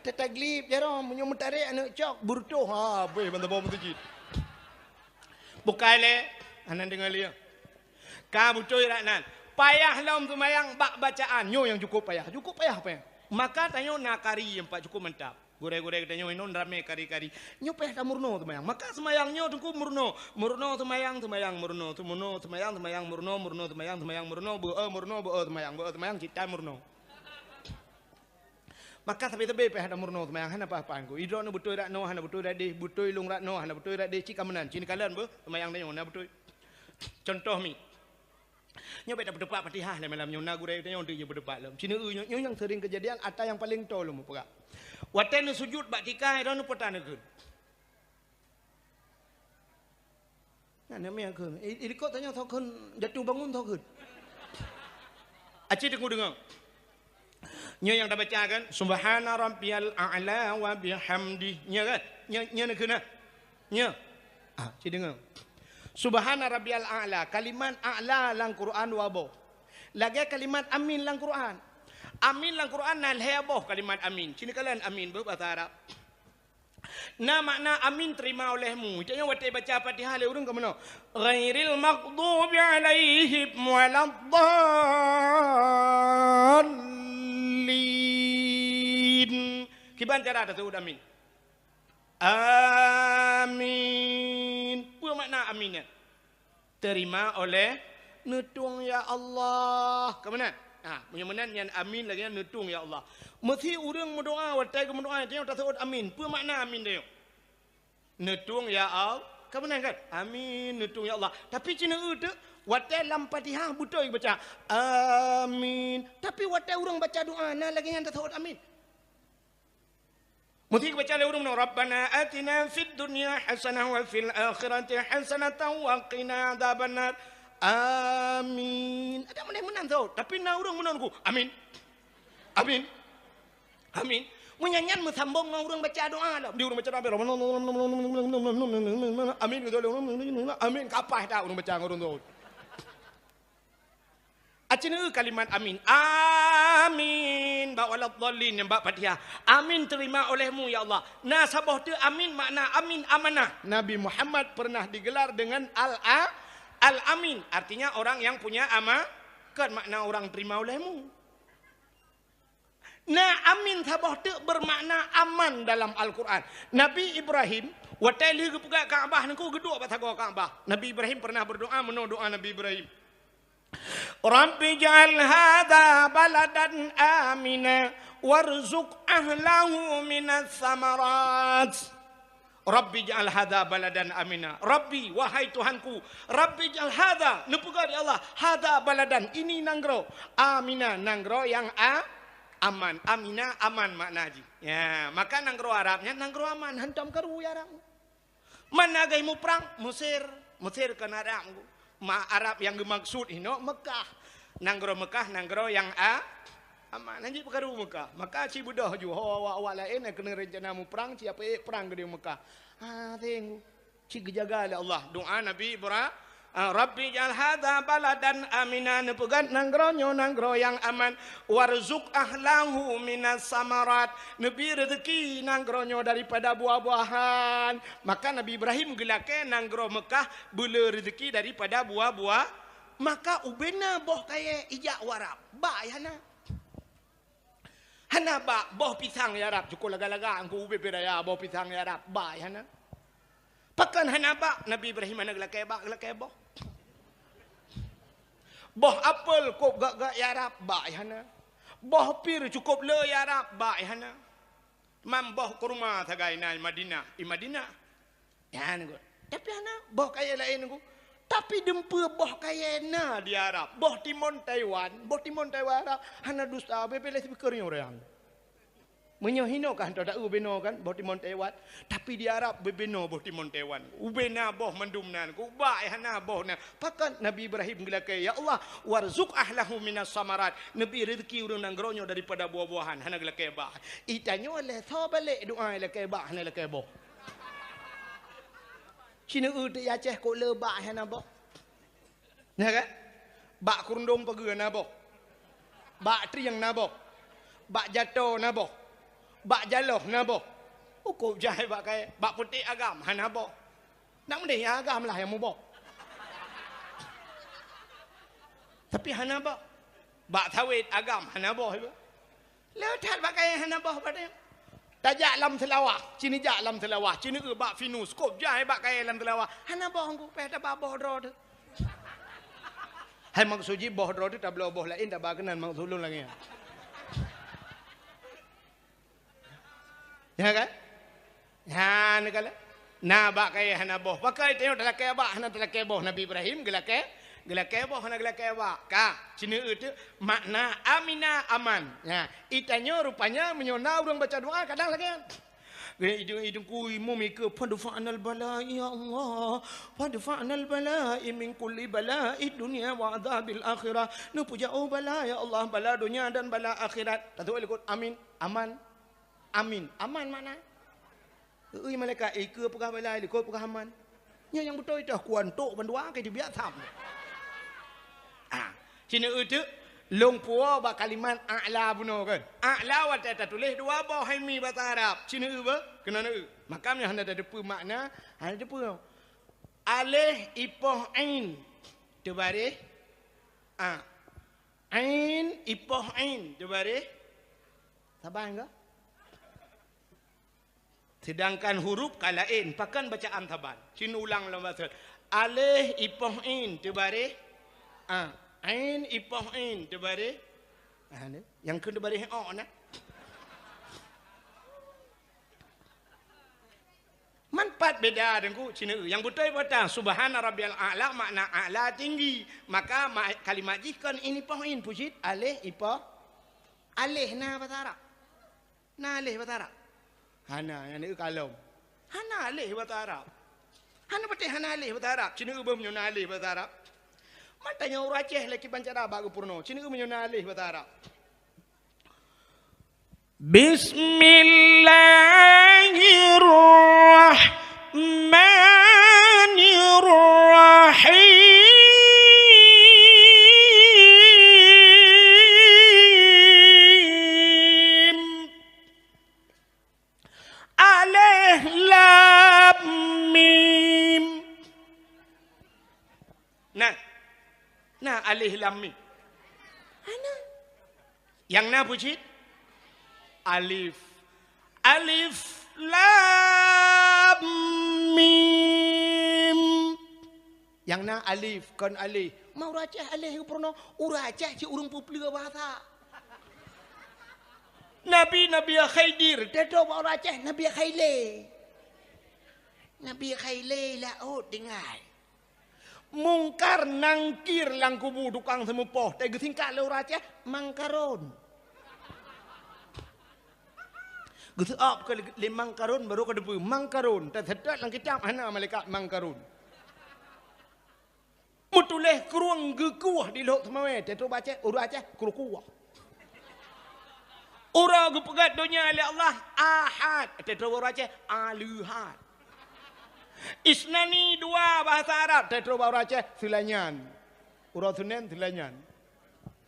Tataglib jaroe, meunyoe meutarek aneuk cok, beureutoh, ha, beh, ban saboh meuseujid. Bukai lé, hana deungoe lé. Ka beutôi rak nan. Payah lom seumayang bak bacaan. Nyoe nyang cukup payah. Cukup payah, payah. Maka tanyoe na kari nyang pat cukup mantap. Gurèe-gurèe geutanyoe inong ramé kari-kari. Nyoe payah tameurunoe seumayang. Maka seumayang nyoe teungku meurunoe. Meurunoe seumayang, seumayang meurunoe, seumono seumayang, seumayang meurunoe, meurunoe seumayang, seumayang meurunoe, beu-e meurunoe, beu-e seumayang, beu-e seumayang, cit tan meurunoe. Maka sabe-sabe payah tameurunoe seumayang, hana paih-paih ku. Idroeneuh beutôi rak noe, hana beutôi rak deh, beutôi lôn rak noe, hana beutôi rak deh, cit ka meunan, cit neukalon beuh, seumayang tanyoe na beutôi. Contoh mi. Nyoe bèk tapeuteupat Fatihah lé malam nyoe, na gurèe tanyoe deuh nyoe peuteupat lom. Ci neue nyoe, nyoe nyang seuring keujadian, ata nyang paleng toe lom peugah. Watèe neusujut bak tika, droeneuh peue tan neukheun. Nyan, nyan meunan kheun. I, i likot tanyoe soe kheun jatuh bangun soe kheun. Aci teungku deungoe. Nyoe nyang tabaca kan, "Subhana rabbiyal a'la wa bihamdi." Nyoe kan? Nyoe, nyoe neukheun nah. Nyoe. Ah, ci deungoe. Subhana rabbiyal a'la. Kalimat a'la lam Quran dua boh. Lagèe kalimat amin lam Quran. Amin lam Quran na lhèe boh kalimat amin. Ci neukalon amin beuh basa Arab. Na makna amin terima olehmu. Tanyoe watèe baca Fatihah lé ureueng ka meunoe. Ghairil maghdubi alaihim waladdallin. Kiban cara taseuôt amin? Amin. Peue makna amin nyan? Terima oleh neutueng ya Allah. Ka meunan? Ha, meunyoe meunan nyan amin lagèe nyan neutueng ya Allah. Meusi ureueng meudoa, watèe geumeudoa, tanyoe taseuôt amin. Peue makna amin tanyoe? Neutueng ya Allah. Ka meunan kan? Amin, neutueng ya Allah. Tapi ci neue teuk, watèe lam Fatihah beutôi baca, "Amin." Tapi watèe ureueng baca doa, na lagèe nyan taseuôt amin. Meusti geubaca lé ureueng meunoe, "Rabbana atina fid dunya hasanah wa fil akhirati hasanatan wa qina adzabannar." Amin. Ada meunan meunan tu. Tapi na ureueng meunoe ku, "Amin. Amin. Amin." Meunyan nyan meusambong ngon ureuëng baca doa lom. Di ureuëng baca doa, amin, amin, kapah that ureuëng baca ngon ureuëng tu. Aci neu kalimat amin. Amin. Bak waladdallin nyang bak Fatihah. Amin terima olehmu, ya Allah. Na saboh teuk amin makna amin amanah. Nabi Muhammad pernah digelar dengan Al-, Al-Amin. Artinya orang yang punya ama-, kan makna orang terima olehmu. Na amin saboh teuk bermakna aman dalam Al-Quran. Nabi Ibrahim, watée lheueh geupeugah Ka'bah nangku geuduek bak sagoe Ka'bah. Nabi Ibrahim pernah berdoa, meunoe doa Nabi Ibrahim. Rabbi ja'al hadha baladan amina warzuq ahlahu minas samarat. Rabbi ja'al hadha baladan amina. Rabbi, wahai Tuhanku, Rabbi ja'al hadha, neupeugah di Allah, hadha baladan, ini nanggroe, amina, nanggroe nyang a-, aman. Amina, aman makna jih. Ya, maka nanggroe Arab nyan nanggroe aman, hantom karu ya Arab. Mana gai muprang? Mesir. Mesir kan Arab. Ma Arab nyang geumaksud hino Mekah. Nanggroe Mekah, nanggroe nyang a-, aman. Hanjeuet peukaru Mekah. Maka ci beudôh ju ho awak-awak laén nyang keuneuk rencana muprang, ci apeuék prang keudeh Mekah. Ha, tengok. Ci geujaga lé Allah. Doa Nabi Ibra-, Ah, Rabbi ja'al hadza baladan amina, neupeugah nanggroe nyoe nanggroe nyang aman, warzuq ahlahu minas samarat, neubi rezeki nanggroe nyoe daripada buah-buahan. Maka Nabi Ibrahim geulakée nanggroe Meukah beuleu rezeki daripada buah-buah. Maka ubena boh kayée ijak u Arab, bak hana. Hana bak boh pisang ya Rab, syukur laga-laga angku ubé-ubé raya boh pisang ya Rab, bak hana. Pakon hana bak, Nabi Ibrahim hana geulakée bak, geulakée boh. Boh apel kôb gak-gak ya Rab, bak hana. Boh pir cukôp le ya Rab, bak hana. Mam boh kurma sagai na i Madinah, i Madinah. Nyan ku. Tapi hana boh kayée laén ku. Tapi dumpeue boh kayée na di Arab, boh timon Taiwan, boh timon Taiwan Arab, hana dusta, beubeuleh sibeukeureung ureuëng. Meunyoe hinoe kan, tau taeu benoe kan, boh timon Taiwan. Tapi di Arab beubenoe boh timon Taiwan. Ubena boh mandum nan, ku bak hana boh na. Pakon Nabi Ibrahim geulakée, "Ya Allah, warzuq ahlahu minas samarat." Neubi rezeki ureuëng nanggroe nyoe daripada buah-buahan, hana geulakée bak. Itanyoe lé soe balek doa lakée bak, hana lakée boh. Ci neu teuk i Aceh kok le bak hana boh. Nyan kan? Bak keurundong pageue na boh. Bak trieng na boh. Bak jato na boh. Bak jaloh na boh. Ukôb jai bak kayée, bak putéh agam hana boh. Nak meudeh agam lah nyang muboh. Tapi hana boh. Bak sawét agam hana boh. Le that bak kayée hana boh bak nyan. Tajak lam Seulawah, ci neujak lam Seulawah, ci neu bak Pinus, kôb jai bak kayée lam Seulawah. Hana boh angku, pih taba boh droe teuh. Hai maksud jih boh droe teuh tabloe boh laén taba keunan maksud lôn lagée nyan. Ya kan? Nyan kala. Na bak kayée hana boh. Pakon tanyoe talakée bak hana talakée boh. Nabi Ibrahim geulakée, geulakée boh hana geulakée bak. Ka, ci neu teuk makna amina aman. Nyan, itanyoe rupanya meunyoe na ureuëng baca doa kadang lagée nyan. Idung-idung kui mumi ke fadfa'nal bala ya Allah. Fadfa'nal bala min kulli bala'i dunya wa adzabil akhirah. Neupeujaoh bala ya Allah, bala donya dan bala akhirat. Tatuek likot amin. Aman. Amin. Aman makna. Ui malaikat, ikeue peugah bala, likot peugah aman. Nyoe nyang beutôi teuh kuantok bandua ke dibiak tham. Ah, ci neu teuk lôn puwoe bak kalimat a'la bunoe kan. A'la watée tatuléh dua boh hai mi basa Arab. Ci neu beuh, keunoe neu. Maka nyoe hana tateupeue makna, hana tateupeue. Aléh ipoh ain teubaréh a. Ain ipoh ain teubaréh. Saban ka? Sedangkan huruf ka laén, pakon bacaan saban. Ci neu ulang lam bahasa. Aléh ipoh ain teubaréh a. Ain ipoh ain teubaréh. Ah, ni. Nyang keu teubaréh o na. Man pat beda deungku ci neu. Nyang beutôi peue ta, subhana rabbiyal a'la makna a'la tinggi. Maka ma-, kalimat jih kon ain ipoh ain, peue cit aléh ipoh. Aléh na basa Arab. Na aléh basa Arab? Hana, nyang neu kalom. Hana aléh basa Arab. Hana patéh hana aléh basa Arab. Ci neu beuh meunyoe na aléh basa Arab. Man tanyoe ureuëng Aceh lé kiban cara bak geupeurunoe. Ci neu meunyoe na aléh basa Arab. Bismillahirrahmanirrahim. Alif lam mim. Nah. Nah, alif lam mim. Hana. Nyang na peue cit? Alif. Alif lam mim. Nyang na alif, kon alif. Ma ureueng Aceh alif geupurunoe, ureueng Aceh cit ureueng peupleue bahasa. Nabi, Nabi Khidir, teutoe bak ureueng Aceh, Nabi Khile. Nabi Khile laôt tinggai. Mungkar Nangkir lam kubu tukang seumeupoh, teugeusingkat lé ureueng Aceh, Mangkaron. Geuseuôt keu lé Mangkaron, barô ka teupeue, Mangkaron, teuseutôt lam kitab hana malaikat Mangkaron. Meutuléh krueng geukueh di Lhok Seumawé, teutoe bak Aceh, ureueng Aceh, krukueh. Uroe geupeugét donya lé Allah, Ahad, teutoe ureueng Aceh, Aleuhad. Isnani dua bahasa Arab, teutoe bak ureueng Aceh, Seulainan. Uroe Seunén, Seulainan.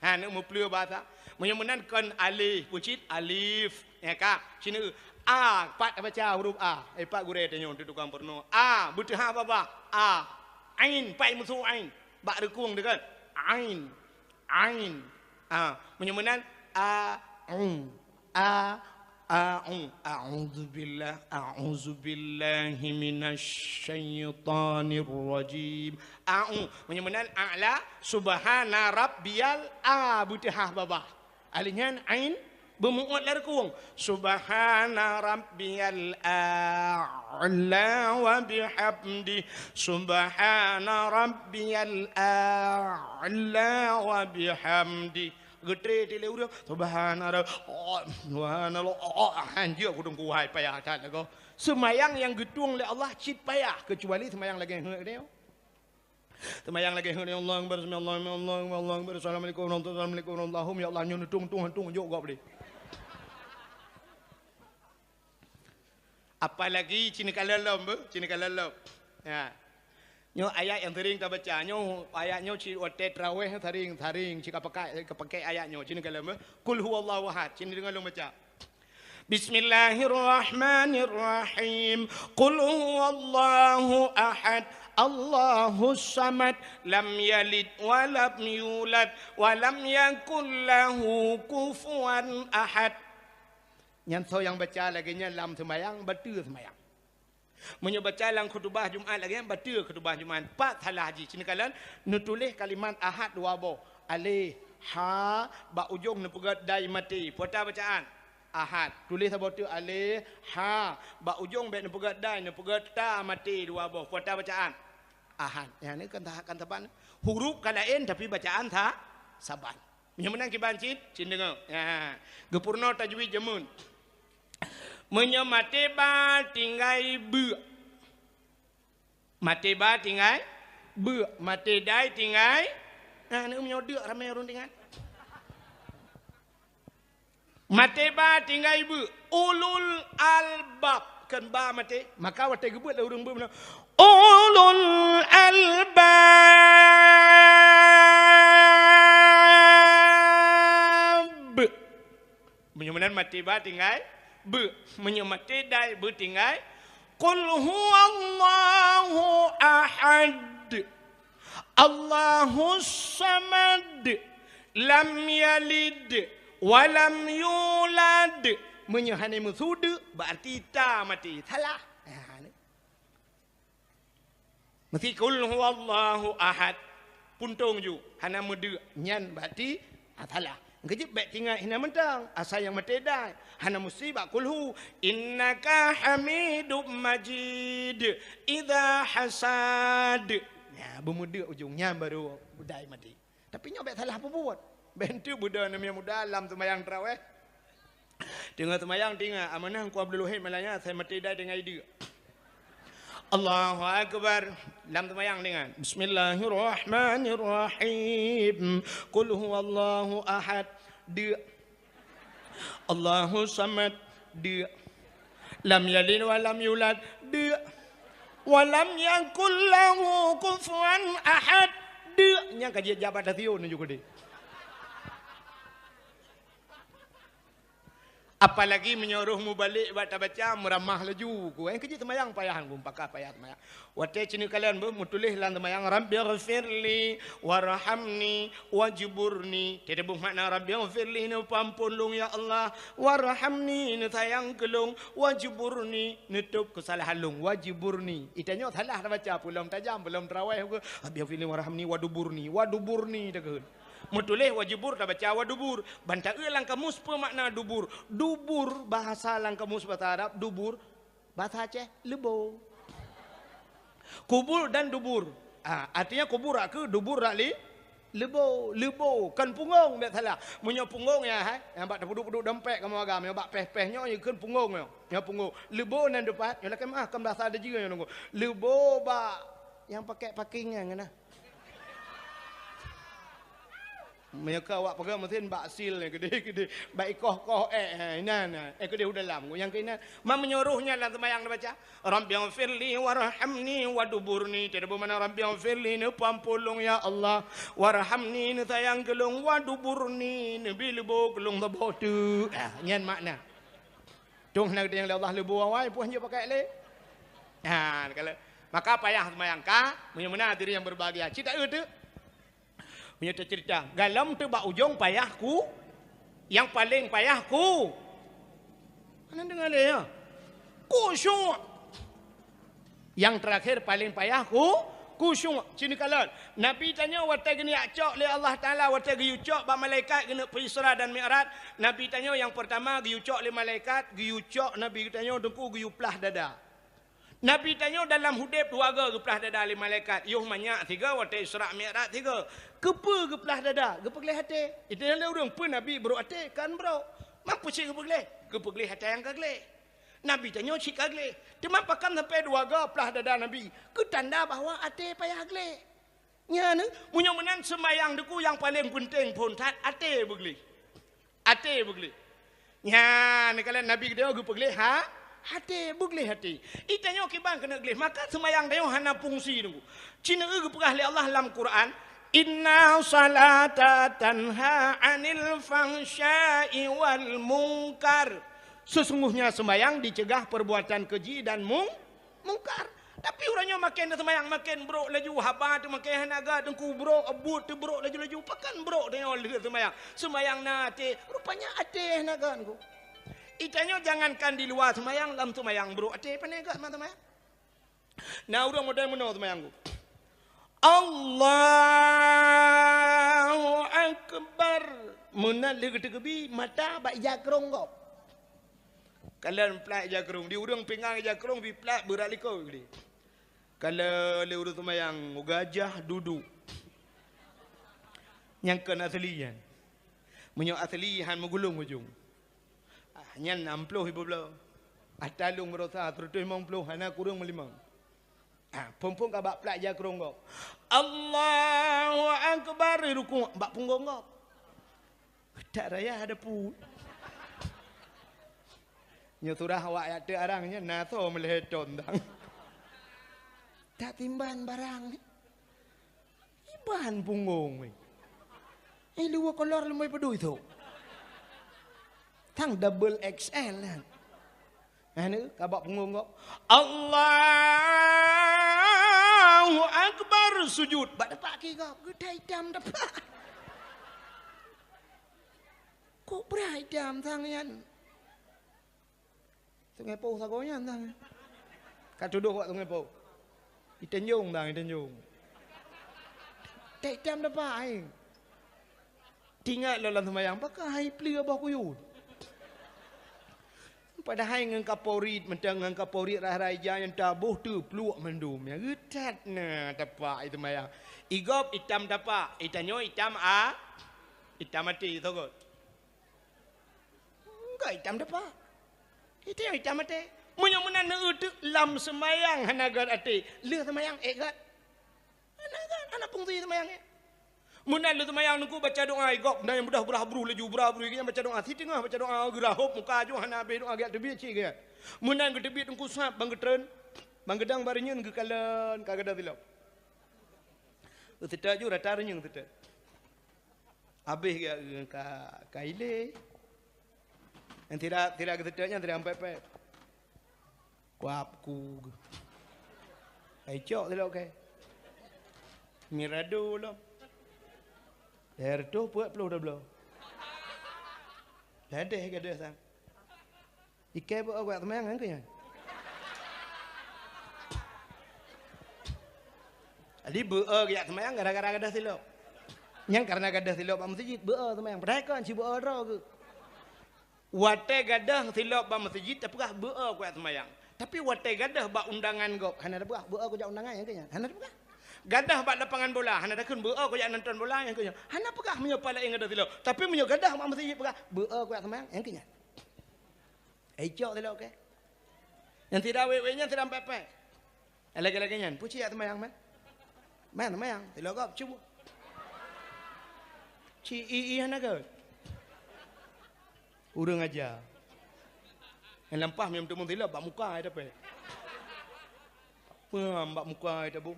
Ha, neuk meupleue bahasa. Meunyoe meunan kon alif, peue cit alif. Ya ka? Sineuk a, pat tabaca huruf a. Eh, pat gurée tanyoe, tukang peurunoe. A, beuteuha babah. A. Ain, pat meusu ain. Bak reukong teuh kan? Ain. Ain. A, meunyoe meunan, a, u. A, a, u. A'udzubillah, a'udzubillahi minasy syaithanir rajim. A, u. Meunyoe meunan, a'la, subhana rabbiyal a, beuteuha babah. Alif nyan ain, beumeuôt lam reukong. Subhana rabbiyal a'la wa bihamdi. Subhana rabbiyal a'la wa bihamdi. Geutré lé ureueng, subhana rabb-, oh, subhanallah, oh, oh, hanjeuet kudong kuhai payah that lagoe. Seumayang nyang geutueng lé Allah cit payah, keucuali seumayang lagée nyoe. Seumayang lagée nyoe, Allahu Akbar, sami Allahu liman, Allahu Akbar, Allahu Akbar, assalamualaikum warahmatullahi wabarakatuh, assalamualaikum warahmatullahi wabarakatuh, ya Allah, nyoe neutueng-tueng hantueng jok gob lé. Apalagi cit neukalon lom, beuh, cit neukalon lom. Ya. Nyoe ayat nyang sering tabaca. Nyoe ayat nyoe cit watée traweh sering, sering cit kapakai, kapakai ayat nyoe. Cit neukalon, beuh. Qul huwallahu ahad. Cit neudeungoe lôn baca. Bismillahirrahmanirrahim. Qul huwallahu ahad. Allahus samad. Lam yalid wa lam yulad. Wa lam yakul lahu kufuwan ahad. Nyan soe nyang baca lagée nyan lam seumayang, bateue seumayang. Meunyoe baca lam khutubah Jumat lagée nyan, bateue khutubah Jumat. Pat salah jih, cit neukalon, neutuléh kalimat ahad dua boh. Alif, ha, bak ujong neupeugét dai maté. Peue ta bacaan? Ahad. Tuléh saboh teuk alif, ha, bak ujong bék neupeugét dai, neupeugét ta maté dua boh. Peue ta bacaan? Ahad. Nyan kan ta-, kan saban. Huruf ka laén, tapi bacaan sa-, saban. Meunyoe meunan kiban cit, cit deungoe. Ya. Geupeurunoe tajwid jameun. Meunyoe maté ba tinggai beuk. Maté ba tinggai beuk. Maté dai tinggai. Nah, meunyoe deuk ramé ureueng tinggai. Maté ba tinggai beuk. Ulul albab. Kan ba maté. Maka watée geubeuet lé ureueng beuk meunan. Ulul albab. Meunyoe meunan maté ba tinggai beuk. Meunyoe maté dai beuk tinggai. Qul huwallahu ahad. Allahus samad. Lam yalid. Wa lam yulad. Meunyoe hana meusu deuk, berarti ta maté. Salah. Ha, ni. Meusti qul huwallahu ahad. Puntong ju, hana meudeuk. Nyan berarti, ah, salah. Keujeuet bék tingat hina mantong, asai nyang maté dai. Hana meusti bak qul hu. Innaka hamidum majid. Idza hasad. Nya, beumeudeuk ujong nyan baru dai maté. Tapi nyoe bék salah peubuet. Bék enteuk beudoh aneuk muda lam seumayang traweh. Teungoh seumayang tingat, amanah Teungku Abdul Wahid Malaya, asai maté dai tinggai deuk. Allahu Akbar. Lam seumayang tingat. Bismillahirrahmanirrahim. Qul huwallahu ahad. Deuk. Allahu samad, deuk. Lam yalid wa lam yulad, deuk. Wa lam yakul lahu kufuwan ahad, deuk. Nyang ka jeuet jak bak stasiun nyoe keudeh. Apalagi meunyoe roh mubalek bak tabaca, meuramah laju ku. Nyang keu jeuet seumayang payah, ku pakon payah seumayang. Watée ci neukalon beuh meutuléh lam seumayang, "Rabbighfirli warhamni wajburni." Teudeubeuh makna, "Rabbighfirli," neupeuampôn lôn ya Allah, "warhamni," neusayang keu lôn, "wajburni," neutôb keusalahan lôn, "wajburni." Itanyoe salah tabaca, peulom tajam, peulom teurawéh, "Rabbighfirli warhamni waduburni," waduburni takheun. Meutuléh wajibur tabaca wadubur. Ban taeu lam kamus peue makna dubur. Dubur bahasa lam kamus bahasa Arab, dubur bahasa Aceh, leubo. Kubur dan dubur. Ah, artinya kubur rak keue, dubur rak li-, leubo, leubo. Kon punggong, biasalah. Meunyoe punggong ya, hai, nyang bak teupeuduk-peuduk dompet kamoe agam, nyang bak péh-péh nyoe, nyoe kheun punggong nyoe. Nyoe punggong. Leubo nan teupat, nyoe lakée meuah, kon bahasa Dejeu nyoe nunggu. Leubo bak nyang pakai paking nyan, nyan nah. Meunyoe ka awak peugah meusen bak sil nyan keudeh-keudeh, bak ikoh-koh ék, ha, inan, ha, ék keudeh u dalam, nyang keu inan. Man meunyoe roh nyan lam seumayang neubaca, "Rabbighfirli warhamni waduburni." Teudeubeuh makna, "Rabbighfirli," neupeuampôn lôn ya Allah, "warhamni," neusayang keu lôn, "waduburni," neubi leubo keu lôn saboh teuk. Ah, nyan makna. Tueng hana geutanyong lé Allah leubo awai, peue han jeuet pakai lé. Ha, kalau maka payah seumayang ka, meunyoe meunan hadirin yang berbahagia. Cit taeu teuk. Meunyoe teuceurita, galom teuk bak ujong payah khu, nyang paleng payah khu. Hana deungoe lé, ya. Khusyuk. Nyang teurakhé paleng payah khu, khusyuk. Ci neukalon. Nabi tanyoe watée geunyak cok lé Allah Taala, watée geuyue cok bak malaikat geuneuk peuisra dan mi'raj. Nabi tanyoe nyang peurtama geuyue cok lé malaikat, geuyue cok Nabi tanyoe teungku geuyue plah dada. Nabi tanyoe dalam udeb dua goe geuplah dada lé malaikat, yoh manyak sigoe watée Isra Mi'raj sigoe. Keupeue geuplah dada? Geupeugleh até. Itu lé ureuëng peue Nabi brok até, kan brok. Man peue cit geupeugleh? Geupeugleh atra nyang ka gleh. Nabi tanyoe cit ka gleh. Teuma pakon sampai dua goe plah dada Nabi? Keu tanda bahwa até payah gleh. Nyan, meunyoe meunan seumayang teungku nyang paleng peunteng phon that até beugleh. Até beugleh. Nyan, neukalon Nabi geutanyoe geupeugleh ha, até, beugleh até. Itanyoe kiban keuneuk gleh, maka seumayang tanyoe hana fungsi teungku. Ci neueu geupeugah lé Allah lam Quran, "Inna salata tanha 'anil fahsya'i wal munkar." Sesungguhnya seumayang diceugah perbuatan keji dan mung-, mungkar. Tapi uroe nyoe maken seumayang maken brok laju, haba teuh maken hana ga teungku brok, buet teuh brok laju-laju. Pakon brok tanyoe lheueh seumayang? Seumayang na até, rupanya até hana ga teungku. Itanyoe jangankan di luwa seumayang, lam seumayang brok até, pane ga ma seumayang. Na ureuëng model meunoe seumayang teungku. Allahu Akbar. Meunan lheueh geuteukeubie, mata bak ija krong gob. Kalon plat ija krong, di ureuëng pingan ija krong, bi plat beurat likot geude. Kalon lé ureuëng seumayang, gajah duduk. Nyang kon asli nyan. Meunyoe asli han meugulong ujong. Ah, nyan nam ploh ibu bloe. Ata lôn meurosa seratus limong ploh, hana kureueng meulimong. Ah, phon-phon ka bak plat ija krong gob. Allahu Akbar, rukuk bak punggong gob. Tak raya ada pu. Nyoe surah awak jak teuk arang nyan na soe meulhèe thon dang. Tak timban barang. Iban punggong weh. Eh, luwa kolor leumoi peudui tu. Tang double X L kan. Anu, ka bak punggong gob. Allahu Akbar, sujud. Bak tepak kaki gob, geutai itam tepak. Kok brat itam sang nyan? Sungai Poh sagoe nyan sang. Ka tudoh bak Sungai Poh. Itenjong sang, itenjong. Tek itam tepak ai. Tingat lom lam seumayang, pakon hai pleue boh kuyue. Padahai ngon kaporit, mantong ngon kaporit rhah-rhah ija nyang taboh teupluek mandum. Nyang geutat na tapak i seumayang. Igob itam tapak, itanyoe itam a, itam até sogot. Enggak itam tapak. Itanyoe itam até. Meunyoe meunan neueu teuk lam seumayang hana göt até, lheueh seumayang ék göt. Hana göt, hana fungsi seumayang nyan. Meunan lé seumayang Teungku baca doa, i gob na nyang beudoh beurah bruh laju, beurah bruh, i gobnyan baca doa. Siteungoh baca doa, geurahop muka jih hana habéh doa, geujak teubiet cit geuh. Meunan geuteubiet Teungku sab ban geutreun, ban geudong bak reunyeun geukalon ka gadoh silop. Geuseutôt ju rata reunyeun geuseutôt. Habéh geuh ka, ka ilée. Nyang sira, sira geuseutôt nyan sira pép-pép. Kuab ku. Hai cok silop kèe. Mirado lom. Lhèe reutôh peuet ploh tabloe. Ladeh gadoh sang. Ikèe beu-e kujak seumayang nyan keuh nyan. Jadi beu-e kujak seumayang gara-gara gadoh silop. Nyan karena gadoh silop bak meuseujid beu-e seumayang. Padahai kon ci beu-e droe geuh. Watèe gadoh silop bak meuseujid tapeugah beu-e kujak seumayang. Tapi watèe gadoh bak undangan gob hana tapeugah beu-e kujak undangan nyan keuh nyan. Hana tapeugah. Gadoh bak lapangan bola hana takheun beu-e kujak nonton bola nyan keuh nyan. Hana peugah meunyoe pat laén gadoh silop. Tapi meunyoe gadoh bak meuseujid peugah beu-e kujak seumayang nyan keuh nyan. Hai cok silop kèe. Nyang sira wék-wék nyan sira pép-pép. Lagèe-lagèe nyan, peue ci jak seumayang meuh? Man seumayang, silop gob cuba. Ci i-i hana göt. Ureueng aja. Nyang lampah meuteumèe silop bak muka ai tapèe. Peue bak muka ai taboh?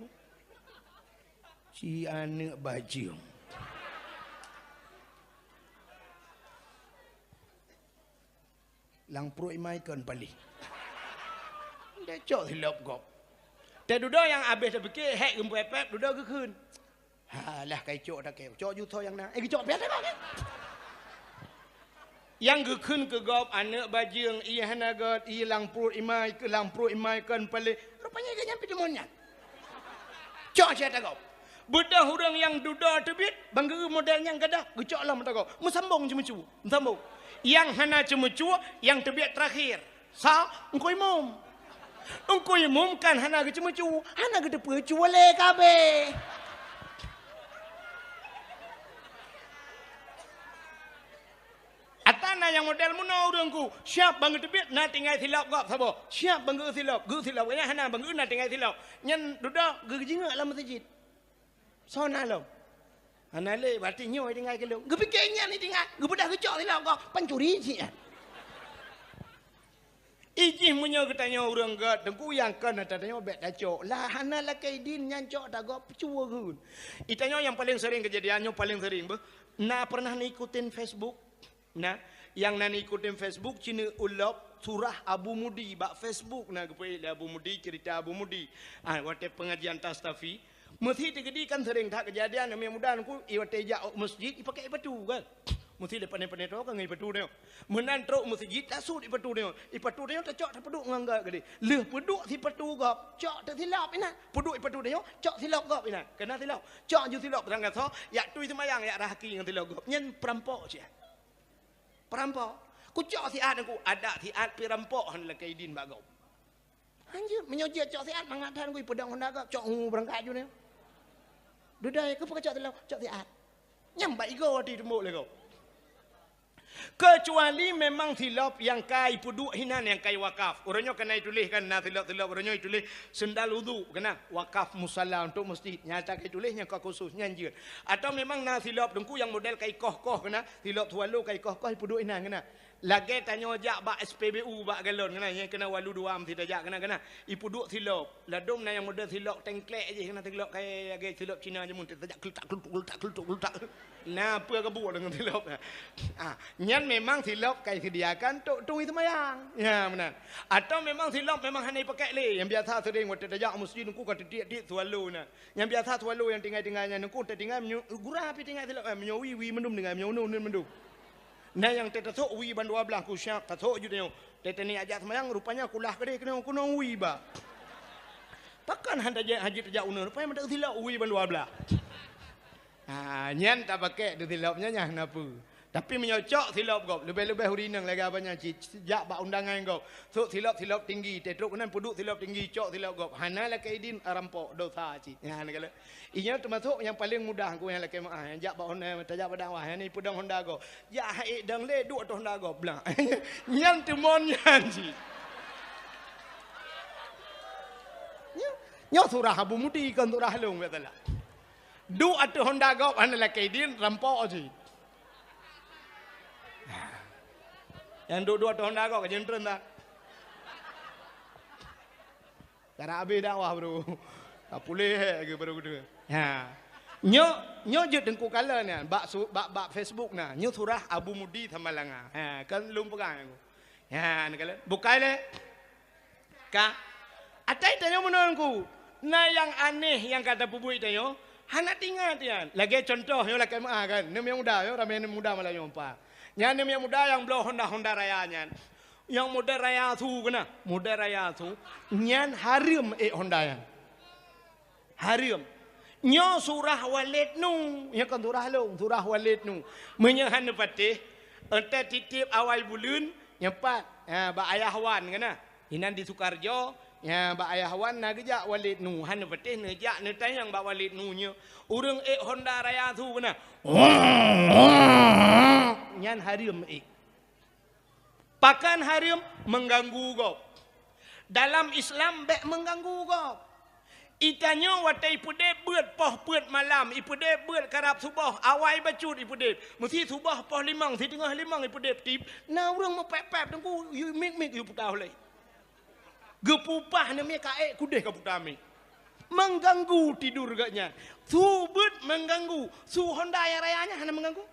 Ci aneuk bajeueng. Lam pruet imai kon paléh. Deh cok silop gob. Teududoe nyang habéh tapike hék geupép-pép dudoe geukheun. Halah kai cok takée. Cok ju tho nyang na. Eh geucok piah teuka kan? Nyang geukheun keu gob aneuk bajeueng ié hana göt ié lam pruet imai keu lam pruet imai kon paléh. Rupanya geuh nyan pih deumon nyan. Cok siat gob. Beudôh ureueng nyang dudoe teubiet, bang geu model nyang gadoh, geucok lom mata gob. Meusambong ceumeucue, meusambong. Nyang hana ceumeucue, nyang teubiet teurakhir. Sa, Teungku Imum. Teungku Imum kan hana geuceumeucue, hana geuteupeue cue lé kabéh. Ata na nyang model meunoe ureueng ku, siap bang geuteubiet na tinggai silop gob saboh. Siap bang geu silop, geu silop. Nyan hana bang geu na tinggai silop. Nyan dudoe geujingeuk lam meuseujid. Soe na lom? Hana lé, berarti nyoe tinggai keu lôn. Geupike nyan tinggai, geubeudôh geucok silop gob, pancuri cit nyan. Ijih meunyoe geutanyoe ureueng göt, Teungku nyang kon ata tanyoe bèk tacok. Lah hana lakèe idin nyan cok tagob cue geun. Itanyoe nyang paleng sering keujadian nyoe paleng sering beuh. Na pernah neuikutin Facebook? Nah, nyang na neuikutin Facebook ci neuulop surah Abu Mudi bak Facebook na geupeuék lé Abu Mudi, cerita Abu Mudi. Ah, watèe pengajian Tastafi, Meusi teukeudi kan sering that keujadian, aneuk muda Teungku, i watèe jak u meuseujid, ipakèk ipatu kan. Meusi lé pané-pané droe kan ngon ipatu nyoe. Meunan trok meuseujid, tasut ipatu nyoe. Ipatu nyoe tacok tapeuduek ngon göt keudéh. Lheueh peuduek sipatu gob, cok teusilop inan. Peuduek ipatu nyoe, cok silop gob inan. Keunan silop. Cok ju silop teuangkat soe, jak tui seumayang, jak rahaki ngon silop gob. Nyan peurampok cit. Peurampok. Kucok siat Teungku, adak siat pih rampok hana lakèe idin bak gob. Hanjeuet, meunyoe jeuet cok siat, mangat that Teungku ipeudong honda gob, cok hu beurangkat ju nyoe. Dudoe, keupeue kacok teuh lom, cok siat. Nyang bak igoe watèe teumbok lé gob. Keucuali memang silop nyang ka ipeuduek hinan nyang ka iwakaf. Uroe nyoe ka na ituléh kan, na silop-silop uroe nyoe ituléh seundal udhu keunan, wakaf musala untuk meuseujid. Nyang ka ituléh nyang ka khusus, nyan jeuet. Atau memang na silop Teungku nyang model ka ikoh-koh keunan, silop swallow ka ikoh-koh ipeuduek hinan keunan. Lagèe tanyoe jak bak S P B U bak galon keunan, nyang keunan walu dua meusti tajak keunan, keunan. Ipeuduek silop. Ladôm na nyang model silop tengklek jih keunan, silop kayèe lagèe silop Cina jameun, tajak kletak kletuk kletak kletuk kletak. Na peue ka buet deungon silop. Ah, nyan memang silop ka iseudiakan tok tui seumayang. Ya, meunan. Atau memang silop memang hana ipakèk lé. Nyang biasa sering watèe tajak meuseujid Teungku ka teutiek-tiek swallow na. Nyang biasa swallow nyang tinggai-tinggai nyan Teungku tatinggai meunyoe gura pih tinggai silop, eh, meunyoe wie, wie mandum tinggai, meunyoe uneuen, uneuen mandum. Na nyang teutasok wie ban dua blaih ku siap tasok ju tanyoe. Teuh teunie ajak seumayang rupanya kulah keudéh keunong-keunong wie ba. Pakon han tajak hajat tajak uneuen, rupanya meudak silop wie ban dua blaih. Ha, nyan tapakèk teuh silop nyan nyang na peue. Tapi meunyoe cok silop gob, leubeh-leubeh ureueng inong lagèe abang nyan cit, jak bak undangan gob. Sok silop-silop tinggi, teuh trok keunan peuduek silop tinggi, cok silop gob. Hana lakèe idin, rampok, dosa cit. Nyan kala. Inyoe teumasok nyang paleng mudah ku nyang lakèe meu'ah, nyang jak bak honda, tajak bak dakwah, nyang ipeudong honda gob. Jak hai dong lé duek ateueh honda gob blah. Nyan teumon nyan cit. Nyoe, nyoe surah Abu Mudi kon surah lôn, biasalah. Duek ateueh honda gob hana lakée idin, rampok cit. Nyang duek-duek ateueh honda gob ka jeuet treun that. Cara habéh dakwah, bro. Ka puléh hék lagée baru geudeue. Ha. Nyoe, nyoe jeuet Teungku kalon nyan bak su-, bak, bak Facebook na. Nyoe surah Abu Mudi Samalanga. Ha, kan lôn peugah nyan. Ha, neukalon. Bukai lé. Ka. Atai tanyoe meunan Teungku. Na nyang aneh nyang ka tapeubuet tanyoe. Hana teuingat nyan. Lagée contoh nyoe lakée meu'ah kan. Neumiet muda nyoe, ramé neumiet muda malam nyoe pa. Nyan neumiet muda nyang bloe honda-honda raya nyan. Nyang model raya su keunan, model raya su, nyan hareuem ék honda nyan. Hareuem. Nyoe surah Walid Nu, nyoe kon surah lôn, surah Walid Nu. Meunyoe hana patéh, enteuk titip awai buleuen, nyoe pat, ha, bak Ayah Wan keunan. Inan di Sukarjo, ha, bak Ayah Wan na geujak Walid Nu, hana patéh neujak neutanyong bak Walid Nu nyoe. Ureuëng ék honda raya su keunan. Nyan hareuem ék. Pakon hareuem? Mengganggu gob. Dalam Islam bék mengganggu gob. Itanyoe watée ipeudeb beuet poh peuet malam, ipeudeb beuet karab suboh, awai bacut ipeudeb. Meusi suboh poh limong, siteungoh limong ipeudeb tib, na ureuëng meupép-pép Teungku, yue mik-mik yue puta ulée. Geupupah neumiet ka ék kudeh ka puta mik. Mengganggu tidur geuh nyan. Su beuet mengganggu, su honda nyang raya nyan hana mengganggu.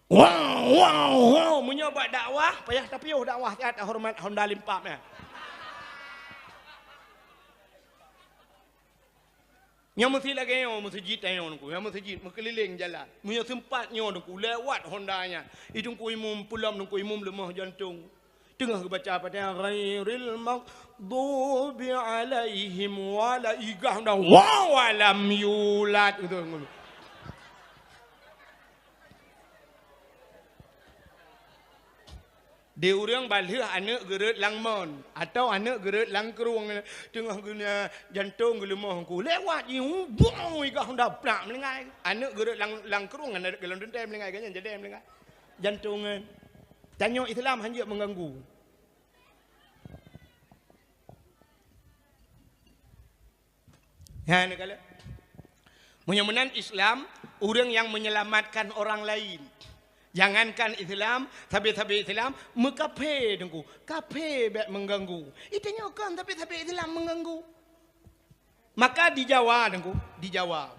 Wow, wow, wow. Meunyoe bak dakwah, payah tapiôh dakwah siat horeumat honda limpap nyan. Nyang meusi lagée nyoe meuseujid tanyoe Teungku, nyang meuseujid meukeulileng jalan. Meunyoe seumpat nyoe Teungku, lewat honda nyan. I Teungku Imum peulom Teungku Imum leumoh jantong. Teungoh geubaca Fatihah, ghairil maghdubi alaihim wala, igah honda, wow, walam yulad. Gitu. Di ureuëng balheueh aneuëk geureuet lam mon, atau aneuëk geureuet lam krueng, teungoh geunya jantong geuleumoh Teungku. Lewat jih, bung, igah honda plak meulinggai. Aneuëk geureuet lam, lam krueng, aneuëk geulon teuntée meulinggai, geuhnyan jadée meulinggai. Jantong nyan. Tanyoe Islam hanjeuet mengganggu. Nyan kala. Meunyoe meunan Islam, ureuëng nyang menyelamatkan orang lain. Jangankan Islam, sabe-sabe Islam, meukafé Teungku. Kafé bék mengganggu. Itanyoe kon sabe-sabe Islam mengganggu. Maka di Jawa Teungku, di Jawa.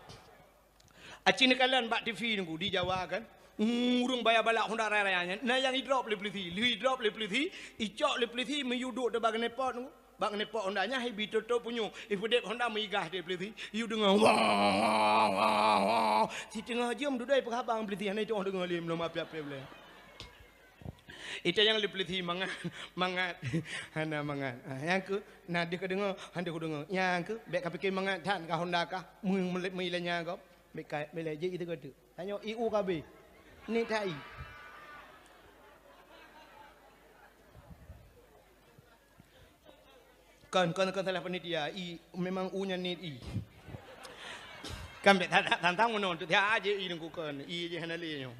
Aci neukalon bak T V Teungku, di Jawa kan. Ureuëng baya balak honda raya-raya nyan, na nyang idrop lé peulisi. Lheueh idrop lé peulisi, icok lé peulisi miyueb duek teuh bak keuneupot Teungku. Bak keuneupot honda nyan, hai bi toto punyueng. Ipeudeb honda meugah di peulisi. Yue deungoe, wah, wah, wah, wah. Siteungoh jeuem dudoe peuhabang peulisi, hana itoh deungoe lé, meulom api-api boleh. Ita nyang lé peulisi mangat, mangat. Hana mangat. Ah, nyang keu, na deuh ka deungoe, han deuh ku deungoe. Nyang keu, bék ka pike mangat that ka honda kah. Meu-, meulé-, meulanya gob. Bék ka, meulé jih itu ka tu. Tanyoe I U ka B. Ni that I. Kon, kon, kon salah panitia. I, memang U nyan niet I. Kan bék ta-, ta-, tantang meunoe, tu tiap aja I Teungku kon. I je hana lé nyoe.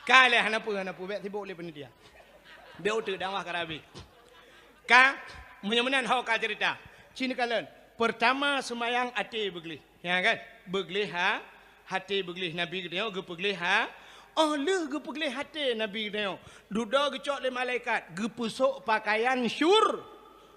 Ka lé hana peue, hana peue, bék sibok lé panitia. Bék uteuk dakwah ka habéh. Ka, meunyoe meunan ho ka cerita. Ci neukalon. Pertama, seumayang até beugleh. Ya kan? Beugleh ha, até beugleh Nabi geutanyoe geupeugleh ha. Oh lheueh geupeugleh até Nabi geutanyoe, dudoe geucok lé malaikat, geupeusok pakaian syur-,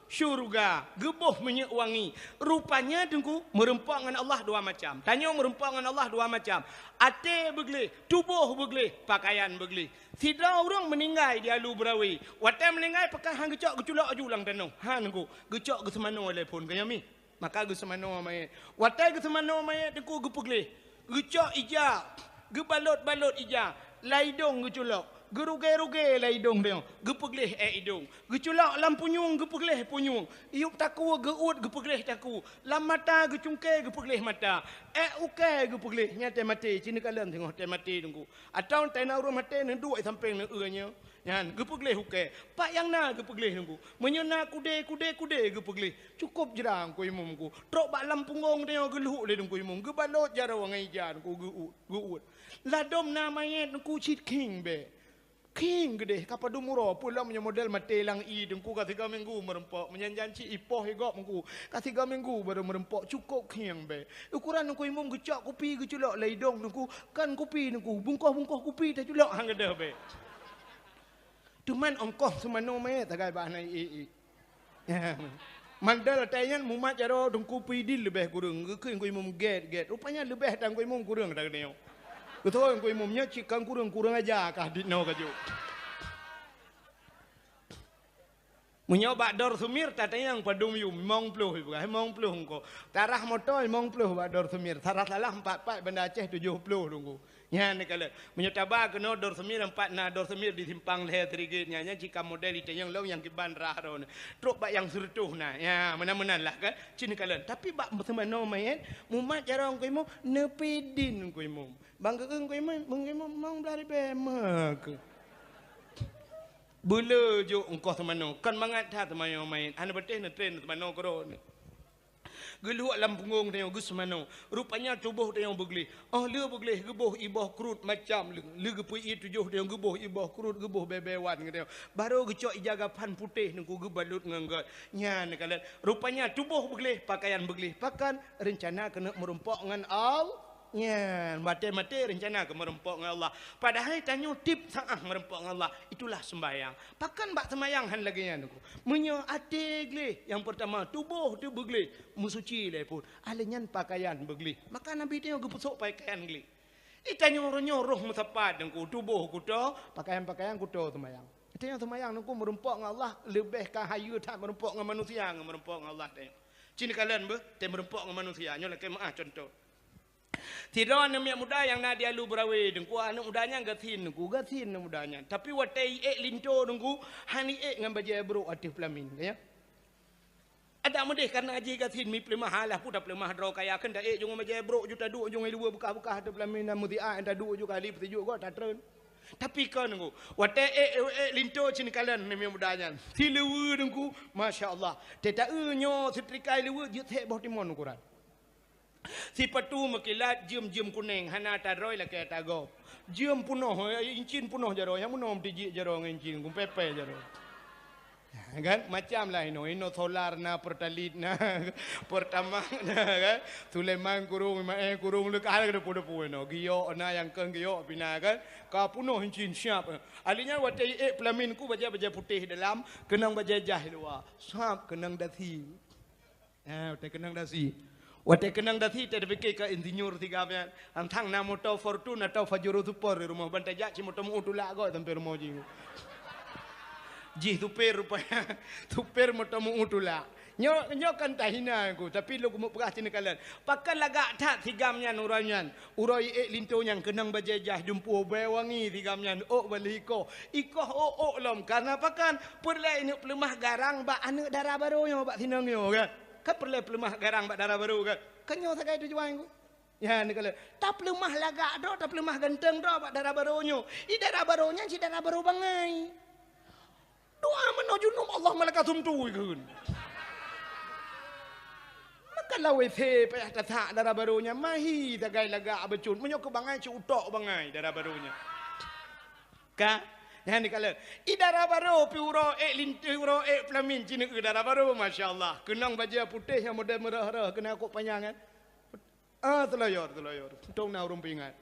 syurga, geuboh minyeuk wangi. Rupanya Teungku, meurumpok ngon Allah dua macam. Tanyoe meurumpok ngon Allah dua macam. Até beugleh, tuboh beugleh, pakaian beugleh. Sidroe ureuëng meuninggai di Alu Beurawe. Watée meuninggai peukah han geucok geuculok aju lam tanoh. Han Teungku, geucok geuseumanoe lé phon keu nyoe mi. Maka geuseumanoe manyét. Watée geuseumanoe manyét Teungku geupeugleh. Geucok ija, geubalot-balot ija, lam idong geuculok, geurugée-rugée lam idong tanyoe, geupeugleh ék idong. Geuculok lam punyueng geupeugleh punyueng. Yueb takue geuuet geupeugleh takue. Lam mata geucungké geupeugleh mata. Ék ukée geupeugleh, nyan tée maté, ci neukalon teungoh tée maté Teungku. Atawa tée na ureuëng maté neuduek sampéng neu-eu nyoe. Nyan geupeugleh ukée. Pat nyang na geupeugleh Teungku. Meunyoe na kudée, kudée, kudée geupeugleh. Cukôp jra Teungku Imum Teungku. Trok bak lam punggong tanyoe geulhok lé Teungku Imum. Geubalot jaroe ngon ija Teungku geu-, geuuet. Ladôm na manyét Teungku cit khieng bék. Khieng geudeh, ka padum uroe, peue lom nyoe model maté lam ie, Teungku, ka sigoe minggu meureumpok. Meunyan janci ipoh i gob, Teungku, ka sigoe minggu barô meureumpok, cukôp khieng bèk. Ukuran Teungku Imum geucok kupi geuculok lam idông, Teungku, kon kupi, Teungku, bungkôh-bungkôh kupi taculok han geudeh bèk. Teuma ongkoh seumanoe manyét sagai bah na ie-ie. Mandal atai nyan mumat jaroe Teungku Pidin leubeh kureueng, geukheun Teungku Imum gét-gét. Rupanya leubeh tan Teungku Imum kureueng that geutanyoe. Geutanyoe Teungku Imum nyoe cit kon kureueng, kureueng aja kah dinoe ka jok. Meunyoe bak Dor Sumir tatanyong padum yum, limong ploh ipeugah, limong ploh ongkoh. Tarah moto limong ploh bak Dor Sumir, tarah salah empat pat Banda Aceh tujoh ploh Teungku. Nyan neukalon. Meunyoe taba keunoe Dor Sumir, empat na Dor Sumir di simpang lhèe Sirigit nyan, nyan cit ka model itanyong lom nyang kiban rah droeneuh. Trok bak nyang sireutôh na. Ya, meunan-meunan lah kan. Cit neukalon. Tapi bak seumanoe manyét, mumat jaroe Teungku Imum, neupidin Teungku Imum. Bang geueu Teungku Imum, Teungku Imum mong blah ribèe meuke. Beuleu jok ongkoh seumanoe, kon mangat that seumanoe manyét. Hana patéh neutren seumanoe keudroe. Geulhok lam punggong tanyoe geuseumanoe. Rupanya tuboh tanyoe beugleh. Óh lheueh beugleh geuboh iboh krut macam lé. Lheueh geupeu ie tujoh tanyoe geuboh iboh krut, geuboh bèe-bèe wan geutanyoe. Barô geucok ija gapan putéh Teungku geubalot ngon gét. Nyan neukalon. Rupanya tuboh beugleh, pakaian beugleh. Pakon? Reuncana keuneuk meurumpok ngon Al-, Nyan, maté-maté reuncana keu meurumpok ngon Allah. Padahai tanyoe tiep saah meurumpok ngon Allah. Itulah seumbahyang. Pakon bak seumbahyang han lagèe nyan Teungku. Meunyoe até gleh, nyang peurtama, tuboh teuh beugleh, meusuci lé phon. Ahli nyan pakaian beugleh. Maka Nabi tanyoe geupeusok pakaian gleh. Di tanyoe uroe nyoe roh meusapat Teungku, tuboh kuto, pakaian-pakaian kuto seumbahyang. Di tanyoe seumbahyang Teungku meurumpok ngon Allah leubeh ka hayeue that meurumpok ngon manusia ngon meurumpok ngon Allah tanyoe. Cit neukalon beuh, teuh meurumpok ngon manusia. Nyoe lakèe meu'ah cuntoh. Sidroe aneuk miet muda nyang na di Alu Beurawe, Teungku, aneuk muda nyan gasien, Teungku, gasien aneuk muda nyan. Tapi watèe iék linto, Teungku, han iék ngon bajèe brôk ateueh peulamin, ya. Adak meudeh kareuna jih gasien, mi peuleumah alah, peue tapeuleumah droe kaya, kheun taék jih ngon bajèe brôk, ju taduek jih ngon luweue beukah-beukah ateueh peulamin, na meusiat taduek jih kali peusijuek goe tatreun. Tapi kon, Teungku, watèe ék, ék, ék linto cit neukalon aneuk miet muda nyan. Siluweue, Teungku, masya Allah. Teuta eu nyoe seutrika luweue jeuet sép boh timon ukuran. Sipatu meukilat jeuem-jeuem kunéng, hana tadroe lakèe tagob. Jeuem peunoh, eh, incin peunoh jaroe, nyang meunoe meutijik jaroe ngon incin, gumpepé jaroe. Kan? Macam lah inoe, inoe solar na, Pertalite na, Pertamax na, kan? Sulaiman kurong, Maé kurong, leuka ada depu-depu inoe. Giok na, nyang keu giok pih na, kan? Ka peunoh incin siap. Ahli nyan watèe iék peulamin Teungku bajèe-bajèe putéh dalam, keunong bajèe jaih luwa. Sab keunong dasi. Ah, watèe keunong dasi. Watèe keunong dasi, teuh tapike keu insinyur siga nyan. Antang na moto Fortuner atau Pajero Sport di rumoh, ban tajak cit moto meu tulak goe sampoe rumoh jih. Jih supir rupanya, supir moto meu tulak. Nyoe, nyoe kan tahina Teungku, tapi lôn keumeung peugah cit neukalon. Pakon lagak that siga nyan uroe nyan. Uroe iék linto nyan keunong bajèe jaih dumpeue bèe wangi siga nyan, ôk baleh ikoh. Ikoh ôk-ôk lom, kareuna pakon? Peureulèe ineuk peuleumah garang bak aneuk dara barô nyoe bak sinong nyoe, kan? Kan peureulèe peuleumah garang bak dara barô, kan? Kan nyoe sagai tujuan Teungku. Ya, neukalon. Tapeuleumah lagak droe, tapeuleumah ganteng droe bak dara barô nyoe. I dara barô nyan cit dara barô bangai. Doa meunoe junub Allah malaikat sumtu ikheun. Maka lawét payah tasak dara barô nyan, mahi sagai lagak bacut. Meunyoe keu bangai cit utok bangai dara barô nyan. Ka? Nyan neukalon. I dara barô pih uroe ék linto, uroe ék peulamin cit neueu dara barô, masya Allah. Keunong bajèe putéh nyang model meurah-rah, keunong kok panyang kan. Ah, seulaweuet, seulaweuet. Untung na ureueng peuingat.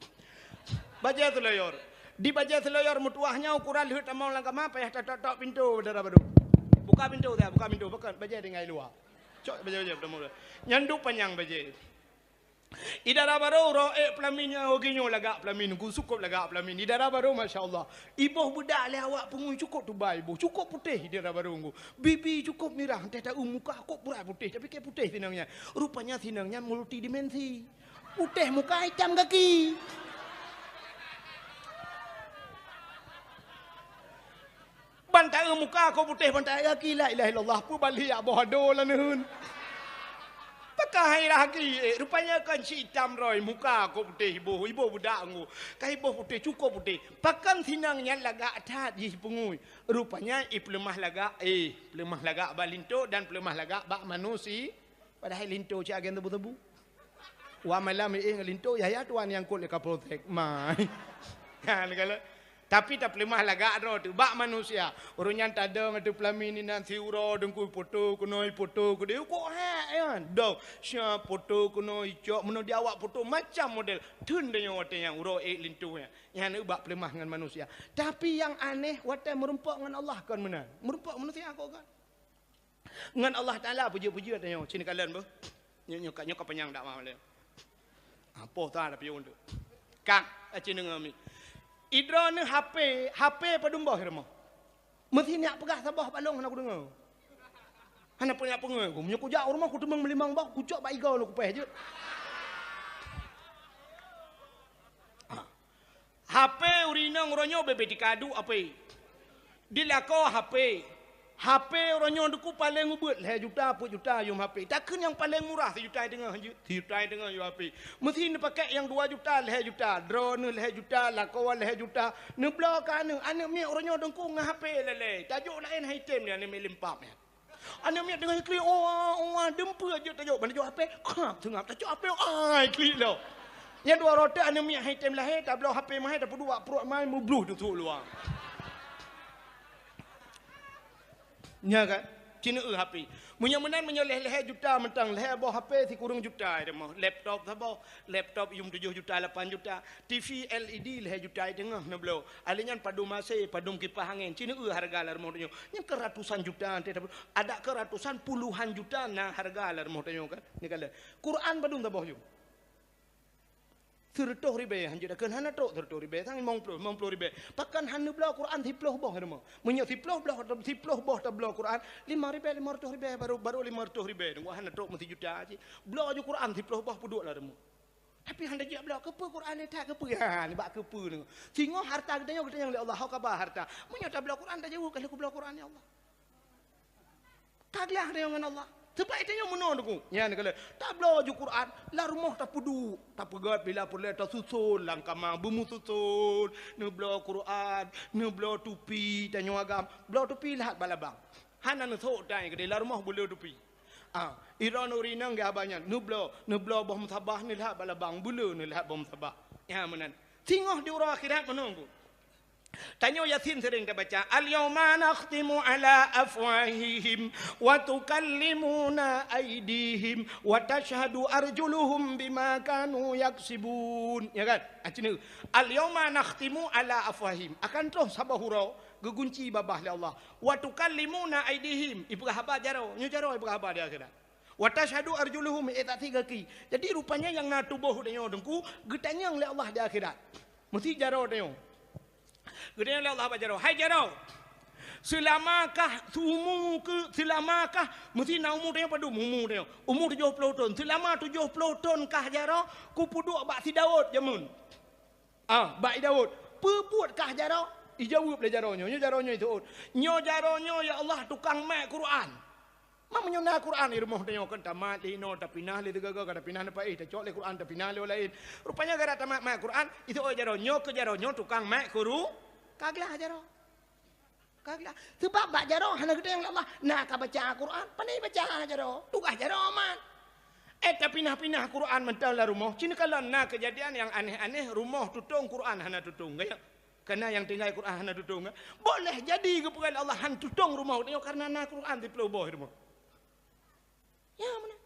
Bajèe seulaweuet. Di bajèe seulaweuet meutuwah nyan ukuran lheueh tamong lam kama payah tatok-tok pintoe dara barô. Buka pintoe dah, buka pintoe. Pakon bajèe tinggai luwa. Cok bajèe-bajèe tamong. Nyan duek panyang bajèe. I dara barô uroe ék peulamin nyan, oh, geuh nyoe lagak peulamin, Teungku, cukôp lagak peulamin. I dara barô, masya Allah. Iboh beudak lé awak peungui cukôp teubai iboh, cukôp putéh i dara barô Teungku. Bibi cukôp mirah, teuh taeu muka kok purat putéh, tapi kèe putéh sinong nyan. Rupanya sinong nyan multidimensi. Putéh muka, itam gaki. Ban taeu muka kok putéh, ban taeu gaki, la ilaha illallah, peue balik jak boh ado laneuen. Pakon hai lagèe, eh, rupanya kon cit itam droe, muka kok putéh iboh, iboh beudak Teungku. Ka iboh putéh, cukôp putéh. Pakon sinong nyan lagak that jih peungui. Rupanya ipeuleumah lagak, eh, peuleumah lagak bak linto dan peuleumah lagak bak manusia. Padahai linto cit agen tebu-tebu. Wah malam iék ngon linto, yah-yah tuan nyang kot lé Kapolsek. Mai. Ha, neukalon. Tapi tapeuleumah lagak droe teuh bak manusia. Ureuëng nyan tadong ateueh peulaminan siuroe deungku poto keunoe poto keudeh kok hek nyan. Dong, sia poto keunoe icok meunoe di awak poto macam model. Theun donya watée nyan uroe ék linto nyan. Nyan bak peuleumah ngon manusia. Tapi nyang aneh watée meurumpok ngon Allah kon meunan. Meurumpok manusia kok kan. Ngon Allah Taala peujeuet-peujeuet tanyoe, sini kalon beuh. Nyoe, nyoe ka, nyoe ka panyang dakwah lé. Apoh ta tapi untuk. Kang, aci deungoe mi. Idroe neuh H P, H P padum boh rumoh. Meusi nyak peugah saboh balong hana kudeungoe. Hana peue nyak peungoe ku. Meunyoe kujak u rumoh kuteumeung meulimong boh, kucok bak igoe lôn kupéh jeuet. Ah. H P ureuëng inong uroe nyoe bebe dikadu H P. Dilakoe H P. H P uroe nyoe deungku paleng ubeuet lhée juta peuet juta yum H P. Takheun nyang paleng murah sijuta teungoh jeuet. Sijuta teungoh yum H P. Meusi neupakék nyang dua juta lhée juta, droeneuh lhée juta, lakoe lhée juta. Neubloe keu aneuëk, aneuëk miet uroe nyoe deungku ngon H P lé-lé. Tajok laén hai tem nyan aneuëk miet limpap nyan. Aneuëk miet teungoh klik, "Oh, oh, deumpeu jeuet tajok." Ban tajok H P, khap teungap tajok H P, ai klik lo. Nyan dua rote aneuëk miet hai tem lahé, tabloe H P mahé, tapeuduek pruet mai, meubluh teusuk luwa. Nya kan? Cina eu H P. Meunyoe meunan, meunyoe lhée-lhée juta mantong, lhée boh H P sikureueng juta, ada mah. Laptop saboh, laptop yum tujoh juta, lapan juta. T V L E D lhée juta teungoh neubloe. Alèh nyan padum A C, padum kipah angén. Cina eu harga lam rumoh tanyoe. Nyan keu ratusan juta, ante tapi ada keu ratusan puluhan juta na harga lam rumoh tanyoe kan. Ni kala. Quran padum saboh jum. Seureutôh ribée hanjeuet akan hana trok seureutôh ribée, sang limong ploh, limong ploh ribée. Pakon hana bloe Quran siploh boh rumoh. Meunyoe siploh boh, siploh boh tabloe Quran, lima ribée, lima reutôh ribée, baru, baru lima reutôh ribée. Nunggu hana trok meusijuta cit. Bloe ju Quran siploh boh peuduek lam rumoh. Tapi hana jijak bloe, keupeue Quran ni that keupeue? Ha, nibak keupeue ni. Singoh harta geutanyoe, geutanyong lé Allah, "Ho kaba harta?" Meunyoe tabloe Quran, tajaweueb, "Ka lheueh kubloe Quran, ya Allah." Ka glah tanyoe ngon Allah. Sebab tanyoe meunoe deungku. Nyan kala tabloe ju Quran, lam rumoh tapeuduek, tapeugét bila peureulée tasuson lam kama, beumususon, neubloe Quran, neubloe tupi, tanyoe agam, bloe tupi lahat bak labang. Hana neusok dai keudeh lam rumoh beuleu tupi. Ah, iron ureuëng inong geuhaba nyan, neubloe, neubloe boh musabah neuh lahat bak labang, beuleu neuh lahat boh musabah. Nyan meunan. Singoh di uroe akhirat meunoe ku. Tanyoe Yasin sering tabaca, "Al-yauma nakhtimu ala afwahihim wa tukallimuna aidihim wa tashhadu arjuluhum bima kanu yaksibun." Ya kan? Ah, cina, "Al-yauma nakhtimu ala afwahihim." Akan troh saboh uroe geugunci babah lé Allah. "Wa tukallimuna aidihim." Ipeugah haba jaroe. Nyoe jaroe ipeugah haba di akhirat. "Wa tashhadu arjuluhum," eh, tak tiga ki. Jadi, rupanya nyang na tuboh tanyoe deungku, geutanyong lé Allah di akhirat. Meusi jaroe tanyoe. Geutanyong lé Allah bak jaroe, "Hai jaroe, seulamakah, seumu keu, seulamakah," meusi na umu tanyoe padum, umu tanyoe. Umu tujoh ploh thon. "Seulama tujoh ploh thon kah jaroe, kupeuduek bak si Daud jameun?" Ah, bak i Daud, "Peue buet kah jaroe?" Ijaweueb lé jaroe nyoe, nyoe jaroe nyoe iseuôt, "Nyoe jaroe nyoe, ya Allah, tukang mak Quran." Ma meunyoe na Quran i rumoh tanyoe kan tamat lé inoe, tapinah lé teugaga, ka tapinah na paéh, tacok lé Quran, tapinah lé laén. Rupanya gara tamat mak Quran, iseuôt jaroe nyoe, keu jaroe nyoe tukang mak Quru-, ka glah jaroe. Ka glah. Sebab bak jaroe hana geutanyong lé Allah, na ka baca Quran, pane baca jaroe, tugaih jaroe amat. Eh, tapinah-pinah Quran mantong lam rumoh. Cina kalon na keujadian nyang aneh-aneh, rumoh tutong Quran hana tutong. Gaya. Karena nyang tinggai Quran hana tutong. Boleh jadi geupeugah lé Allah han tutong rumoh tanyoe karena na Quran siploh boh rumoh. Ya, meunan.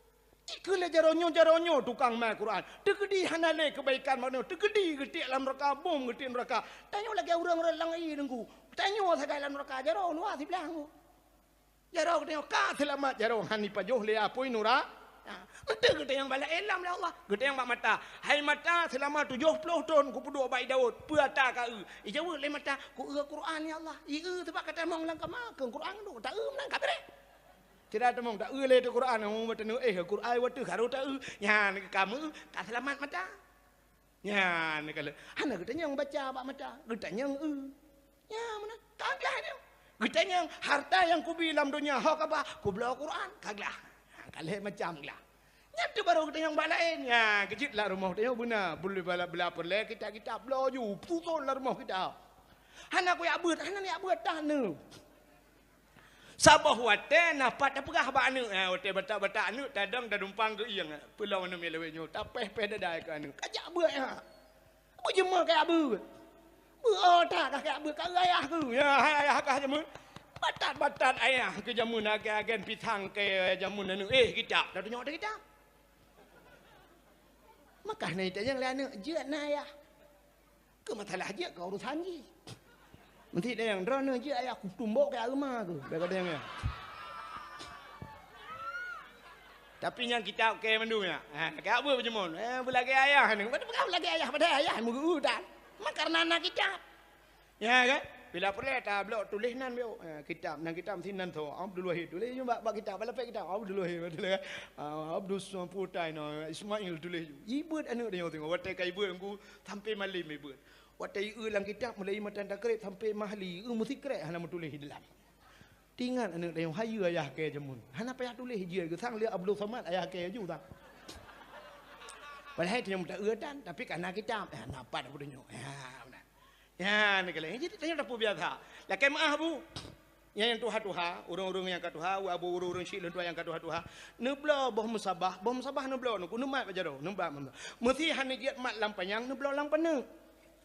Jikheun lé jaroe nyoe, jaroe nyoe tukang mak Quran. Teukeudi hana lé keubaikan meunoe. Teukeudi geutiek lam neuraka, bom geutiek neuraka. Tanyoe lagée ureuëng rot lam ie deungku. Tanyoe sagai lam neuraka, jaroe luwa siblaih deungku. Jaroe geutanyoe ka seulamat, jaroe han ipajoh lé apui nura-, ha, enteuk geutanyong bak laén lam lé Allah. Geutanyong bak mata, "Hai mata, seulama tujoh ploh thon kupeuduek bak i Daud, peue ata ka eu?" Ijaweueb lé mata, "Ku eu Quran, ya Allah." I eu teubak ka tamong lam kama, keu Quran duek, ta eu meunan ka beureh. Sira tamong, ta eu lé teuh Quran, oh, mata neu, eh, Quran wateuh harôh ta eu. Nyan ka meu, ka seulamat mata. Nyan ka lheueh. Hana geutanyong baca bak mata, geutanyong eu. Nyan meunan, ka glah nyoe. Geutanyong harta nyang kubi lam donya, ho kaba, kubloe Quran, ka glah. Ha, ka lhée macam glah. Nyan teuh barô geutanyong bak laén. Nyan, keujeuet lam rumoh tanyoe beuna, bela, bela peureulée kitab-kitab bloe ju, tuson lam rumoh kitab. Hana kuyak beuet, hana niyak beuet tanoh. Saboh watée na pat tapeugah bak aneuëk, ha, watée batak-batak aneuëk tadong tadumpang geuieng, ha, peulom aneuëk miet lawét nyoe, tapéh-péh dada keu aneuëk. Kajak beuet, ha. Beujeumoe kajak beuet. Beuo that ka kajak beuet keu ayah keuh. Ya, hai ayah kah jameun. Batat-batat ayah keuh jameun agen-agen pisang keu jameun aneuk. Eh, kitab. Dah tunyok teuh kitab. Maka na itanyong lé aneuk, "Jeuet na ayah?" Keu masalah jeuet keu urusan jih. Meusti tanyong, "Droeneuh jeuet ayah kutumbok keu areuma keuh?" Bèk katanyong ya. Tapi nyang kitab keu mandum ya. Ha, keu apa beujeumon? Eh, beulagèe ayah ni. Beulagèe ayah, padahai ayah meugeu tan. Maka karena na kitab. Ya kan? Bila peureulèe tablok tuléh nan biôh. Ha, kitab, nan kitab meusti nan tho. Abdul Wahid tuléh nyoe bak, bak kitab, bak lapék kitab. Abdul Wahid tuléh. Ah, Abdul Samputai no, Ismail tuléh. Ibeuet aneuk tanyoe tengok. Watèe ka ibeuet engku sampai malem ibeuet. Watèe ieu lam kitab mulai matan takrib sampai mahli, ieu meusti krek hana meutuléh di dalam. Tingat aneuk tanyoe, hayeue ayah kèe jameun. Hana payah tuléh jih, geusang lé Abdul Samad ayah kèe ju tang. Padahai tanyoe meuta eu tan, tapi kana kitab. Eh, na pat Abdul nyoe. Ya, beuna. Ya, ni kali. Jadi tanyoe tapeubiasa. Lakèe meu'ah, Bu. Nyang, nyang tuha-tuha, ureueng-ureueng nyang ka tuha, abu ureueng-ureueng syiek lôn tuha nyang ka tuha-tuha. Neubloe boh musabah, boh musabah neubloe neuku, neumat bak jaroe, neumat. Meusti hana jeuet mat lam panyang, neubloe lam paneuk.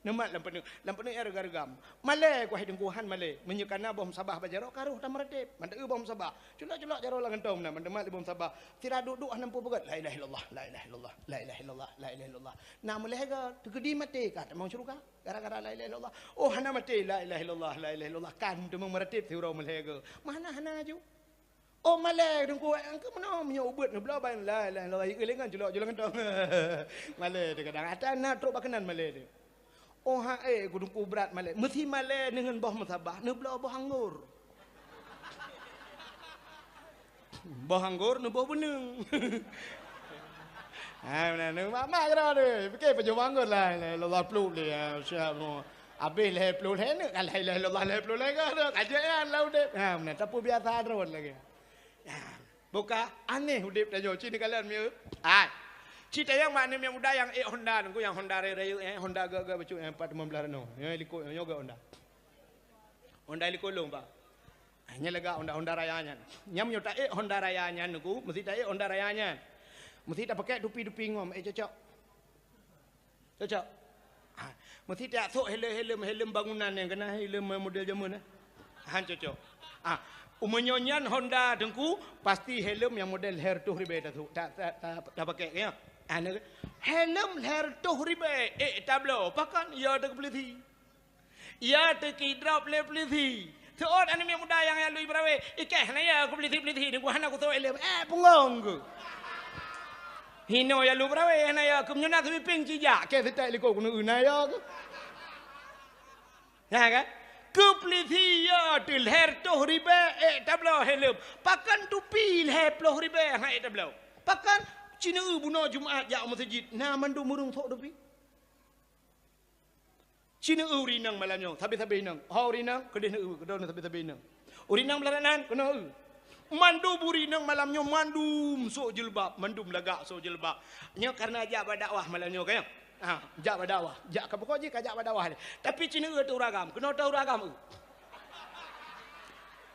Neumat lam paneuk, lam paneuk nyang reugam-reugam. Malèe kuh hai teungku, han malèe. Meunyoe kana boh musabah bak jaroe, ka roh tameuratéb. Mantong eu boh musabah. Culok-culok jaroe lam gantong na, mantong mat lé boh musabah. Sira duek-duek hana muphom peugöt. La ilaha illallah, la ilaha illallah, la ilaha illallah, la ilaha illallah. Na meulèe gèt, teukeudi maté ka tamong syeuruga. Gara-gara la ilaha illallah. Oh, hana maté, la ilaha illallah, la ilaha illallah. Kan teuma meuratéb siuroe meulèe gèt. Mana hana ju. Oh, malèe teungku, engkau meunoe meunyoe ubeuet neubloe ban la ilaha illallah, ieu lé ngon culok-culok gantong. Malèe teuh kadang. Ata na trok bak keunan malèe teuh. Oh, ha, eh, ku teungku brat malèe. Meusti malèe deungon boh musabah, neubloe boh anggor. Boh anggor neuboh beuneung. Ha, meunan, mak-mak keudroe tu. Pike pajoh boh anggor la ilaha illallah pluek lé, ya, siap nyoe. Abéh lhèe ploh lhèe neuk ka la ilaha illallah lhèe ploh lhèe ka tu. Ka jeuet nyan lam udép. Ha, meunan, tapeubiasa rhot lagèe. Ya, buka aneh udép tanyoe. Ci neukalon mieu. Hai. Ci tanyong mak aneuk miet muda nyang ék Honda nunggu, nyang Honda rayeuk-rayeuk, eh, Honda gèt-gèt bacut, eh, empat lima belas rano. Nyang likot nyoe gèt Honda. Honda likot lôn, Pak. Ah, nyan lagak Honda, Honda Raya nyan. Nyan meunyoe taék Honda Raya nyan, Teungku, meusti taék Honda Raya nyan. Meusti tapakèk tupi-tupi ngom, eh, cocok. Cocok. Ah, meusti tajak sôk helem-helem, helem bangunan nyang keunan helem model jameun, eh. Han cocok. Ah, meunyoe nyan Honda, Teungku, pasti helem nyang model lhèe reutôh ribèe tasôk, ta-, ta-, ta-, tapakèk, ya. Ah, nyan. Helem lhèe reutôh ribèe, eh, tabloe, pakon, ya, teukeupeuleusé. Ya, teukidrop lé peulisi. Seuôt aneuk miet muda nyang jak lui beurawe, ikeh na ya keu peulisi-peulisi ni, ku hana kusôk ileuem. Eh, punggong ku. Hino ya lui beurawe, hana ya keu meunyoe na sweeping cijak, keh seutôt likot keuneuk na ya keu. Ya kan? Keu peulisi ya teuh lhèe reutôh ribèe, eh, tabloe helem. Pakon tupi lhèe ploh ribèe, ha, eh, tabloe. Pakon ci neu bunoe Jumat jak u meuseujid, na mandum ureueng sôk tupi. Ci neu ureueng inong malam nyoe, sabe-sabe inong. Ho ureueng inong, keudeh neu, keudeh neu sabe-sabe inong. Ureueng inong blah nan, keunoe. Mandum ureueng inong malam nyoe, mandum sôk jilbab, mandum lagak sôk jilbab. Nyoe karena jak bak dakwah malam nyoe, kan? Ha, jak bak dakwah. Jak ka pokok jih ka jak bak dakwah lé. Tapi ci neu teu ureueng agam, keunoe teu ureueng agam.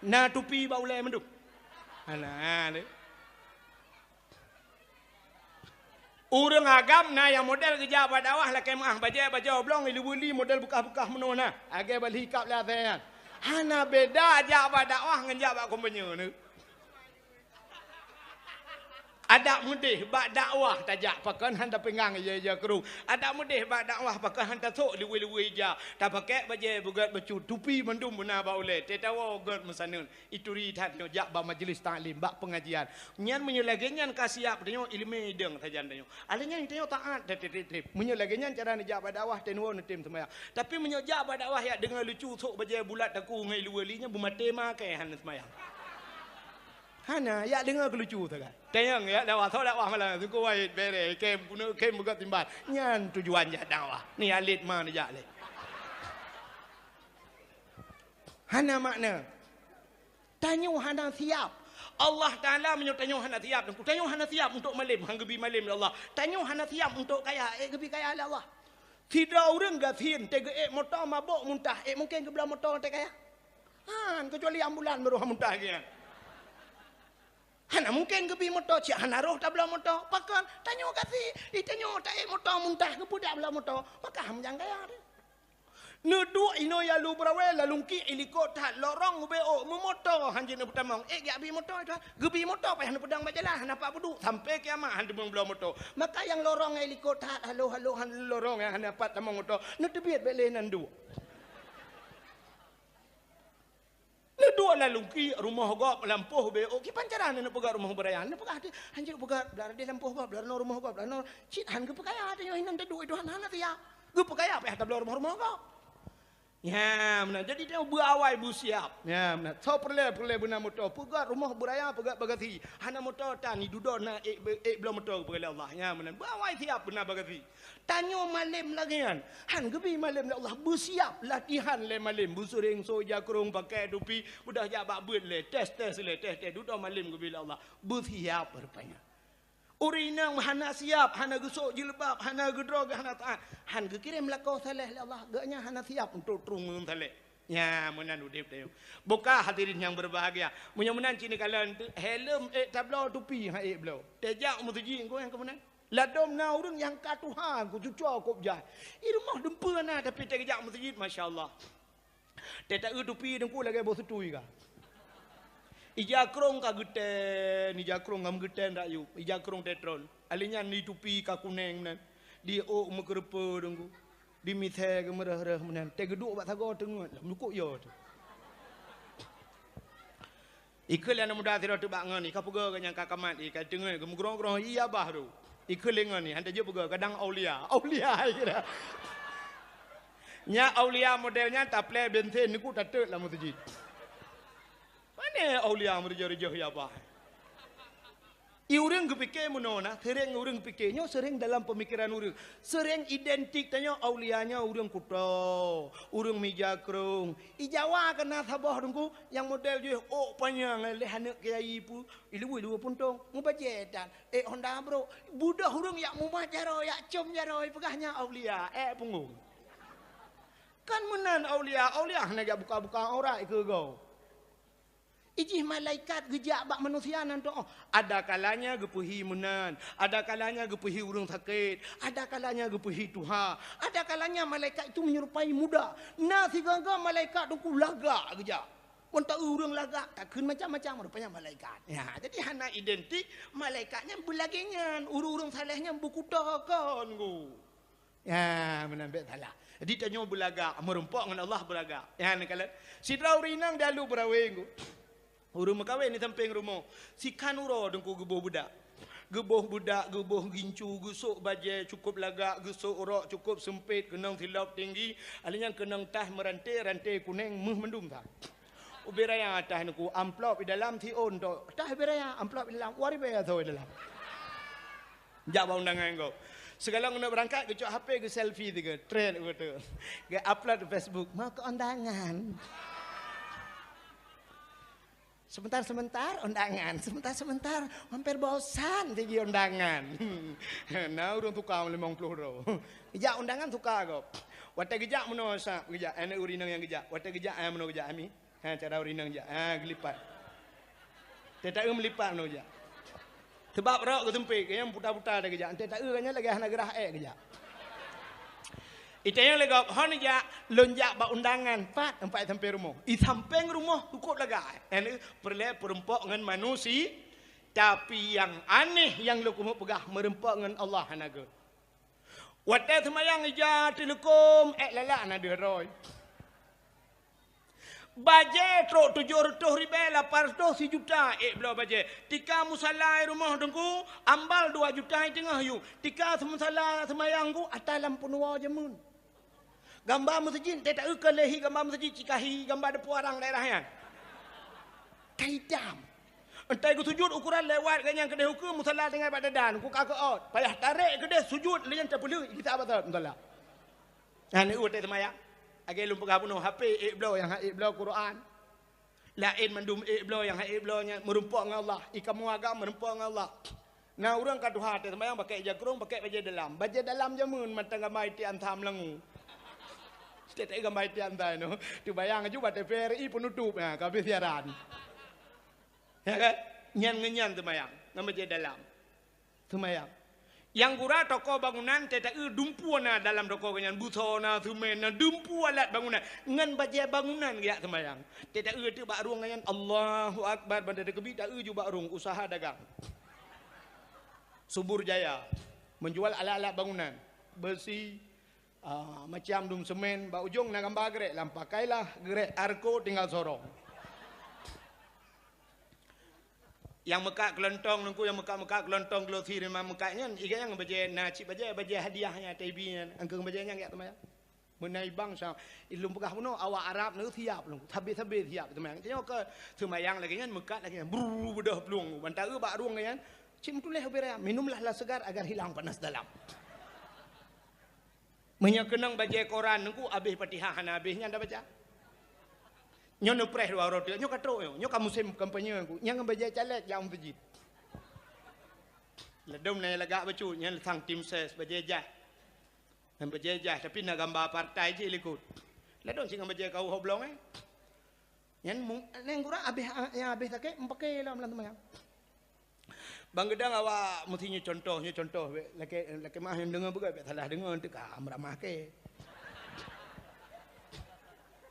Na tupi bak ulèe mandum. Alah, lé. Ureueng agam na nyang model geujak bak dakwah lakèe meu'ah bajèe bajoe blong, ilu-buli model beukah-beukah meunoe na. Lagèe bali kab lé asèe nyan. Hana beda jak bak dakwah ngon jak bak kumpanye nyoe. Adak meudeh bak dakwah tajak pakon han tapinggang ija-ija krueng. Adak meudeh bak dakwah pakon han tasôk luwue-luwue ija. Tapakèk bajèe beugèt bacut, tupi mandum beuna bak ulèe. Teuh tawoe gèt meusaneut. Ituri that nyoe jak bak majlis taklim, bak pengajian. Nyan meunyoe lagèe nyan ka siap tanyoe, ileumèe idong sajan tanyoe. Alah nyan tanyoe taat, teuh, teuh, teuh, teuh. Meunyoe lagèe nyan cara neujak bak dakwah, teuh neuwoe neutem seumayang. Tapi meunyoe jak bak dakwah jak deungoe lucu, sôk bajèe bulat takue ngon ilu-buli nyan, beumaté makai hana seumayang. Hana, jak deungoe keu lucu sagai. Tanyong jak dakwah, sôk dakwah malam, Teungku Wahid bèrèh, kem, keuneuk kem beugèt timbal. Nyan tujuan jak dakwah. Ni alit ma neujak lé. Hana makna. Tanyoe hana siap. Allah Taala meunyoe tanyoe hana siap, tanyoe hana siap untuk malem, han geubi malem lé Allah. Tanyoe hana siap untuk kaya, ék geubi kaya lé Allah. Sidroe ureueng gasien, teuh geuék moto mabök muntah, ék mungken geubloe moto teuh kaya? Han, keucuali ambulan baru han muntah lagèe nyan. Hana mungken geubi moto, cit hana roh tabloe moto. Pakon? Tanyoe gasien, di tanyoe taék moto muntah, geupeugah bloe moto, maka han meujang kaya teuh. Neuduek inoe ya lu beurawe, lalu kiek ilikot that lorong ubé ôk meumoto hanjeuet neupeutamong. Ék geujak bi moto, Tuhan. Geubi moto payah neupeudong bak jalan, hana pat peuduek, sampai kiamat han teumeung bloe moto. Maka nyang lorong nyang ilikot that, halo-halo han lorong nyang hana pat tamong moto, neuteubiet bék lé nan duek. Neuduek lalu kiek rumoh gob lampôh ubé ôk, kiban cara neupeugah rumoh beuraya. Neupeugah teuh, hanjeuet peugah, blah deh lampôh gob, blah rumoh gob, blah cit han geupeukaya teuh nyoe hinan taduek itu hana, hana siap. Geupeukaya payah tabloe rumoh-rumoh gob. Ya, meunan. Jadi, tanyoe beuawai beusiap. Ya, meunan. Soe peureulée, peureulée beuna moto. Peugöt rumoh beuraya, peugöt bagasi. Hana moto tan, dudoe na ék, ék bloe moto geupeugah lé Allah. Ya, meunan. Beuawai siap beuna bagasi. Tanyoe malem lagée nyan. Han geubi malem lé Allah. Beusiap latihan lé malem. Beuseuréng soe ija krông, pakai tupi. Beudah jak bak beuet lé. Tes-tes lé, tes-tes. Dudoe malem geubi lé Allah. Beusiap rupanya. Ureuëng inong hana siap, hana geusok jilbab, hana geudroe, hana taát, han geukirém lakoe saleh lé Allah, geuhnyan hana siap untuk trueng ureuëng saleh. Nya, meunan udeb tanyoe. Buka hadirin nyang berbahagia. Meunyoe meunan cit neukalon teuh, helm ék tabloe, tupi han ék bloe. Tajak u meuseujid engko nyang keu meunan. Ladôm na ureuëng nyang ka tuha, ku cucoe kôb jai. I rumoh dumpeue na, tapi tajak u meuseujid, masya Allah. Teuh taeu tupi Teungku lagée boh seutui ka. Ija krông ka geutén, ija krông ka meugeutén rakyueb, ija krông tetron. Alèh nyan di tupi ka kuneng meunan, di ôk meukeureupeue Teungku, di misée geumeureuh-reuh meunan. Teuh geuduek bak sagoe teungeut, lam lukok yo teuh. Ikheun lé aneuk muda sidroe teubak ngon, i ka peugah geuh nyang ka kamat, i ka teungeut geumeugrong-grong, iya bah tu. Ikheun lé ngon, i han tajeuet peugah, kadang aulia. Aulia, i kira. Nya aulia model nyan taplé bensin, Teungku, tateuk lam meuseujid. Pane aulia meureujoh-reujoh, iya bah. I ureuëng geupike meunoe na, seuréng ureuëng pike nyoe, seuréng dalam peumikiran ureuëng. Seuréng identik tanyoe aulia nyoe ureuëng kuto, ureuëng mija krông. I Jawa ka na saboh Teungku, nyang model jih ôk panyang lé aneuk kiai pu, i luweue-luweue puntông, meubajée tan, ék honda brôk. Beudôh ureuëng jak mumat jaroe, jak com jaroe, peugah nyan aulia, ék punggong. Kan meunan aulia, aulia hana jak buka-buka aurat keu gob. I jih malaikat geujak bak manusia nan tu'oh. Ada kalanya geupeuhi meunan, ada kalanya geupeuhi ureuëng sakét, ada kalanya geupeuhi tuha, ada kalanya malaikat itu menyerupai muda. Na sigoe-goe malaikat Teungku lagak geujak. Meunyoe ureuëng lagak, takheun macam-macam, rupanya malaikat. Ya, jadi hana identik, malaikat nyan beulagée nyan, ureuëng-ureuëng saleh nyan beukuto kon Teungku. Ya, meunan bék salah. Jadi tanyoe beulagak, meurumpok ngon Allah beulagak. Ya, neukalon. Sidroe ureuëng inong di Alu Beurawe Teungku. Ureuëng meukawen di sampéng rumoh. Sikhan uroe Teungku geuboh beudak. Geuboh beudak, geuboh gincu, geusok bajée cukôp lagak, geusok rok cukôp seumpét, keunong silop tinggi, alèh nyan keunong taih meuranté-ranté kuneng méuh mandum that. Ubé raya taih Teungku, amplop di dalam siôn tok. Taih ubé raya, amplop di dalam, dua ribèe soe di dalam. Jak bak undangan gob. Sigohlom keuneuk beurangkat, geucok H P, geuselfie tiga. Trend beutôi. Geu-upload di Facebook. Mau ke undangan. Sebentar-sebentar undangan. Sebentar-sebentar hampir bosan pigi undangan. Na ureuëng tuka limong ploh droe. Jak undangan tuka gob. Watée geujak meunoe sab, geujak. Aneuk ureuëng inong nyang geujak. Watée geujak, ah, meunoe geujak, Ami. Ha, cara ureuëng inong jak. Ha, geulipat. Teuh taeu meulipat meunoe jak. Teubab rok geuseumpét, nyang puta-puta dah geujak. Teuh taeu nyan lagée hana geurah ék geujak. Itanyong lé gob, "Hon jak, lôn jak bak undangan, pat teumpat sampéng rumoh?" "I sampéng rumoh, cukôp lagak." Nyan peureulée peurumpok ngon manusia, tapi nyang aneh nyang lôn keumeung peugah meurumpok ngon Allah hana gét. Watée seumayang ija teuleukom, ék lalak na deuh droe. Bajée trok tujoh reutôh ribée lapan reutôh sijuta ék bloe bajée. Tika musala i rumoh Teungku, ambal dua juta i teungoh yue. Tika musala seumayang Teungku, ata lam peunuwoe jameun. Gamba meuseujid, teuh taeu keu lé hi gamba meuseujid, cikahi gamba deupue arang daerah nyan. Ka itam. Entai geusujut ukuran lewat geuh nyan keudeh ukeue musala tinggai bak dadan, ku ka keuôt. Payah tarek keudeh sujut lé nyan teupeuleueh gisa basa musala. Nyan watée seumayang. Lagée lôn peugah bunoe, H P ék bloe nyang han ék bloe Quran. Laén mandum ék bloe nyang han ék bloe nyan meurumpok ngon Allah. I kamoe agam meurumpok ngon Allah. Na ureuëng ka tuha teuh seumayang pakai ija krông, pakai bajée dalam. Bajée dalam jameun mantong gamba itiek ansa meulangue. Teuh taeu gamba itiek ansa nyoe. Teubayang aju bak T V R I peunutôp, ha, ka habéh siaran. Ya kan? Nyan ngon nyan seumayang, ngon bajée dalam. Seumayang. Nyang gura toko bangunan, teuh taeu dumpeue na dalam toko geuh nyan, buso na, semen na, dumpeue alat bangunan. Ngon bajèe bangunan geujak seumayang. Teuh taeu teuk bak rueng geuh nyan, Allahu Akbar, ban teuh keubit taeu ju bak rueng, usaha dagang. Subur Jaya, menjual alat-alat bangunan, beusi, ah, macam dum semen, bak ujong na gamba geurék, lam pakailah geurék Arco tinggal sorong. Nyang meukat keulontong, Teungku, nyang meukat-meukat keulontong, glossy, rimang meukat nyan, i geuh nyang bajèe, na cit bajèe, bajèe hadiah nyan, T V nyan, angkeueng bajèe nyan geujak seumayang. Meunan i bang sa, i lôn peugah bunoe, awak Arab nyoe siap lôn, sabe-sabe siap seumayang. Tanyoe keu seumayang lagèe nyan, meukat lagèe nyan, brrr, beudôh plueng, ban taeu bak rueng nyan, cit meutuléh ubé raya, "Minumlah lah segar agar hilang panas dalam." Meunyoe keunong bajèe koran, Teungku, abéh Fatihah hana abéh, nyan tabaca. Nyoe neupreh dua uroe teuk, nyoe ka trok nyoe, nyoe ka musém kampanye, Teungku. Nyang ngon bajèe caleg jak u meuseujid. Ladôm na nyang lagak bacut, nyan sang tim ses, bajèe jaih. Ngon bajèe jaih, tapi na gamba partai jih likot. Ladôm cit ngon bajèe kawoe blong, eh. Nyan mung-, nyan gura abéh, nyang abéh sakét, meupaké lom lam seumayang. Ban geudong awak meusti nyoe contoh, nyoe contoh, bèk lakèe, lakèe meu'ah nyang deungö beugöt, bèk salah deungö, teuka meuramah kèe.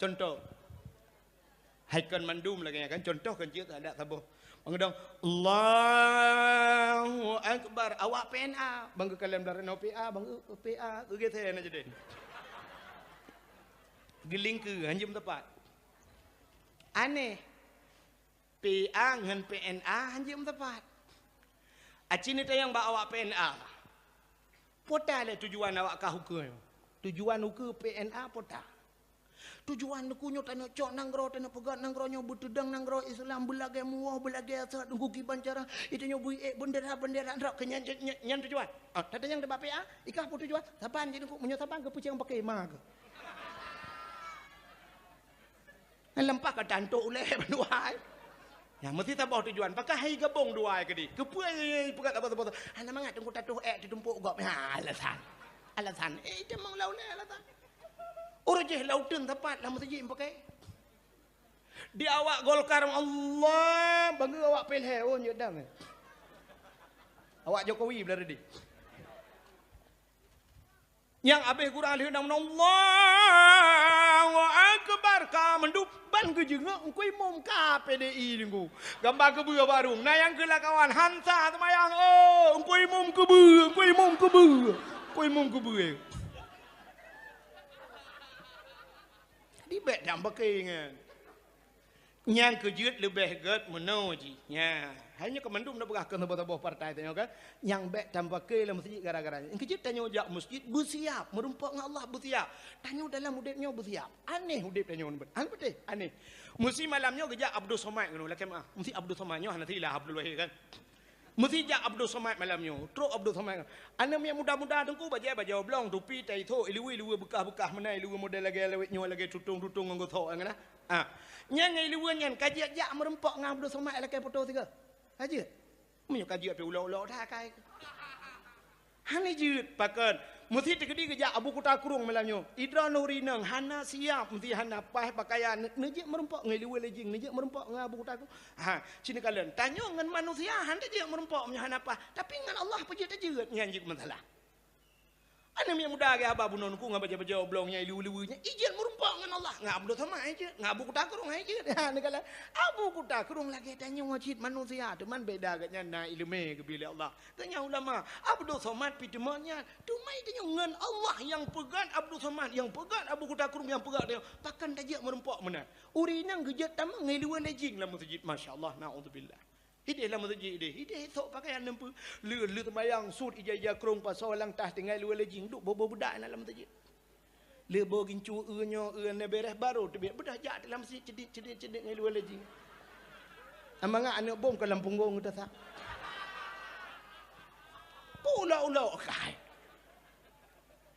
Contoh. Hai kon mandum lagèe nyan kan, contoh kan jeuet adak saboh. Ban geudong, "Allahu Akbar," awak P N A, ban geukalon blah reunoe P A, ban geu-, P A, geugeusé na jadi. Geulingkeue, hanjeuet meutepat. Aneh. P A ngon P N A hanjeuet meutepat. Aci neutanyong bak awak P N A. Peue ta lé tujuan awak kah ukeue nyoe? Tujuan ukeue P N A peue ta? Tujuan ukeue nyoe tanyoe cok nanggroe, tanyoe peugöt nanggroe nyoe, beuteudong nanggroe Islam, beulagèe muwoh, beulagèe asot, Teungku, kiban cara, tanyoe bri ék bendera-bendera, nyan, nyan, nyan tujuan. Ah, tatanyong bak P A, i kah peue tujuan? Saban jih Teungku, meunyoe saban geupeucang paké ma keuh. Nyan leumpah ka tantok ulèe bandua. Nyan meusti saboh tujuan. Pakon han gabong dua keudéh? Keupeue ipeugah saboh-saboh? Hana mangat Teungku tatuh ék teutumpok gob. Ha, alasan. Alasan. Eh, itu memang lau lé alasan. Ureueng jih lauteun sapat lam meuseujid pakai. Di awak Golkar, Allah, bangga awak P L H, oh, nyok dam. Awak Jokowi belah ready. Nyang abéh gura lheueh na meunoe, Allahu Akbar, ka mandum ban geujeungok Teungku Imum ka P D I Teungku. Gamba keubeue barong, na nyang keu lakawan, han sa seumayang, oh, Teungku Imum keubeue, Teungku Imum keubeue, Teungku Imum keubeue. Jadi bèk dam paké nyan. Nyang keujeuet leubeh gèt meunoe jih. Nya, hai nyoe keu mandum na peugah keu saboh-saboh partai tanyoe kan. Nyang bèk tapaké lam meuseujid gara-gara nyan. Nyang keujeuet tanyoe jak meuseujid beusiap, meurumpok ngon Allah beusiap. Tanyoe dalam udép nyoe beusiap. Aneh udép tanyoe nyoe. Aneh beutôi, aneh. Meusi malam nyoe geujak Abdul Somad keunoe, lakèe meu'ah. Meusi Abdul Somad nyoe hana silah Abdul Wahid kan. Meusi jak Abdul Somad malam nyoe. Trok Abdul Somad. Aneuk miet muda-muda Teungku bajèe bajèe oblong, tupi, tai thok, ileue-ileue beukah-beukah meunan, ileue model lagèe lawét nyoe, lagèe tutong-tutong ngon geuthok nyan na. Ah. Nyan ngon ileue nyan ka jeuet jak meurumpok ngon Abdul Somad lakèe poto sigoe. Ka jeuet. Meunyoe ka jeuet pih ulok-ulok that akai. Hana jeuet pakon. Meusi teukeudi geujak Abu Kuta Krueng malam nyoe. Idroe nuri neng hana siap, meusi hana paih pakaian, neujeuet meurumpok ngon ileue lejing, neujeuet meurumpok ngon Abu Kuta Krueng. Ha, ci neukalon. Tanyoe ngon manusia han tajeuet meurumpok meunyoe hana paih, tapi ngon Allah peue jeuet tajeuet, nyan jeuet masalah. Aneuk miet muda geuhaba bunoe Teungku ngon bajèe-bajèe oblong nyan, ileue-ileue nyan, ijeuet meurumpok ngon Allah. Ngon Abdul Somad ijeuet, ngon Abu Kuta Krueng ijeuet. Ha, neukalon Abu Kuta Krueng lagèe tanyoe cit manusia, teuma beda geuh nyan na ileumèe geubri lé Allah. Geuh nyan ulama, Abdul Somad pih teuma nyan. Teuma tanyoe ngon Allah nyang peugöt Abdul Somad, nyang peugöt Abu Kuta Krueng, nyang peugöt tanyoe. Pakon tajeuet meurumpok meunan. Ureueng inong geujeuet tamong ngon ileue lejing lam meuseujid. Masya Allah, naudzubillah. Hideh lam meuseujid ideh. Hideh sok pakaian neumpeue. Lheueh, lheueh seumayang, sut ija-ija krông pasoe lam tas tinggai ileue lejing. Duek boh-boh beudak na lam meuseujid. Lheueh boh gincu eu nyoe, eu na bèrèh, barô teubiet. Beudah jak lam meuseujid ceudik, ceudik, ceudik ngon ileue lejing. Amangat aneuk bom ka lam punggong geuh tasak. Pulok-ulok kai.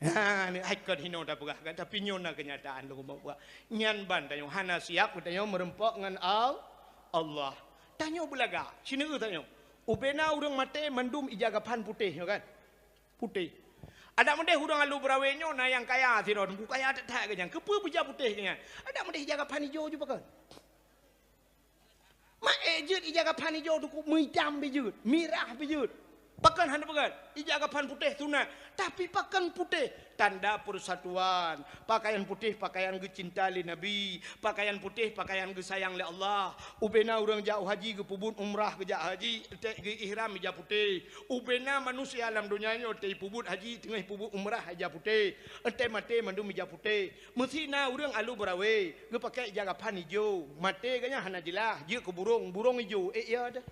Ha, ni hai kon hinoe tapeugah kan, tapi nyoe na keunyataan lôn peugah. Nyan ban tanyoe hana siap geutanyoe meurumpok ngon Al-, Allah. Tanyoe beulagak, sineuk tanyoe. Ubena ureueng maté mandum ija gaphan putéh nyoe kan. Putéh. Adak meudeh ureueng alu beurawé nyoe na nyang kaya sidroe, Teungku, kaya that-that geuh nyan. Keupeue beuja putéh geuh nyan? Adak meudeh ija gaphan ijo ju pakon. Mak ék jeuet ija gaphan ijo Teungku, meuitam pih jeuet, mirah pih jeuet. Pakon hana peugah? Ijak kapan putéh sunat, tapi pakon putéh? Tanda persatuan. Pakaian putéh pakaian geucinta lé Nabi, pakaian putéh pakaian geusayang lé Allah. Ubena ureuëng jak haji geupeubuet umrah geujak haji, enteuk geu-ihram ija putéh. Ubena manusia lam donya nyoe teuh peubuet haji teungoh peubuet umrah ija putéh. Enteuk maté mandum ija putéh. Meusina ureuëng alu beurawe geupakée ija kapan ijo. Maté geuhnyan hana jeulaih, jeuet keu burong, burong ijo. Eh, iya deh.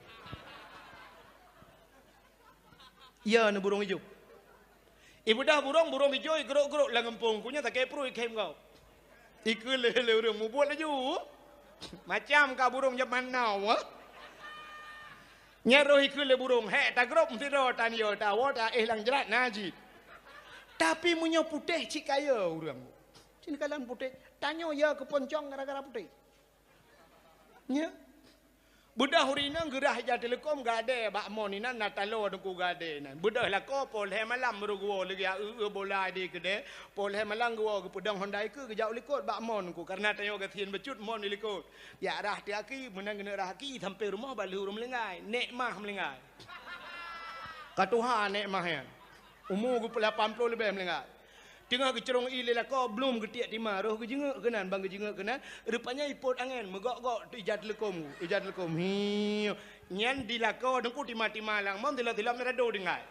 Iya na burong ijo. Ibeudôh burong, burong ijo igrok-grok lam gampông. Kunya takée pruet ikhém gob. Ikeu lé, lé ureuëng mubuet laju. Macam ka burong jaman now, ha? Nyan roh ikeu lé burong, hék tagrop meusidroe tan yo tawoe ta éh lam jrat na jih. Tapi meunyoe putéh cit kaya ureuëng. Cit kalan putéh, tanyoe ya keu poncong gara-gara putéh. Nya. Beudôh ureuëng inong geurah ija teuleukom gadée bak mon inan na taloe teungku gadée nan. Beudôh lakoe poh lhée malam baru geuwoe lagée eu-eu bola di keudée. Poh lhée malam geuwoe geupeudong honda ikeu geujak u likot bak mon ku karena tanyoe gasien bacut mon di likot. Jak rah ti aki meunan geuneuk rah aki sampai rumoh bak lheueh ureuëng meulinggai. Nek mah meulinggai. Ka tuha nek mah nyan. Umu geupeulapan ploh leubeh meulinggai. Teungoh geucurong ie lé lakoe, blum geutiek tima, roh geujeungeuk keunan, ban geujeungeuk keunan, rupanya ipot angén, meugok-gok ija teuleukom, ija teuleukom. Hiu. Nyan di lakoe teungku tima-tima lam mon, tilok-tilok meurado tinggai.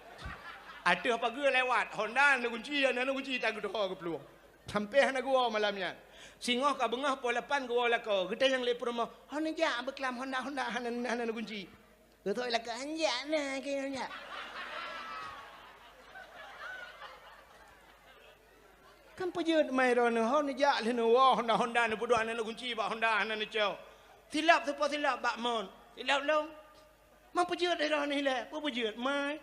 Ateueh pageue lewat, honda na gunci, na gunci ta geuteuho geuplueng. Sampai hana geuwoe malam nyan. Singoh ka beungoh poh lapan geuwoe lakoe, geutanyong lé peurumoh, "Hana jak beuklam honda, honda hana, hana na gunci." Geuthok ilaka anjak na keu anjak. Kan peujeuet mai droeneuh ho neujak lheueh neuwoe honda-honda neupeuduek hana neugunci bak honda hana neucok. Silop teupo silop bak mon. Silop lom. Man peujeuet droeneuh ilée, peue peujeuet mai.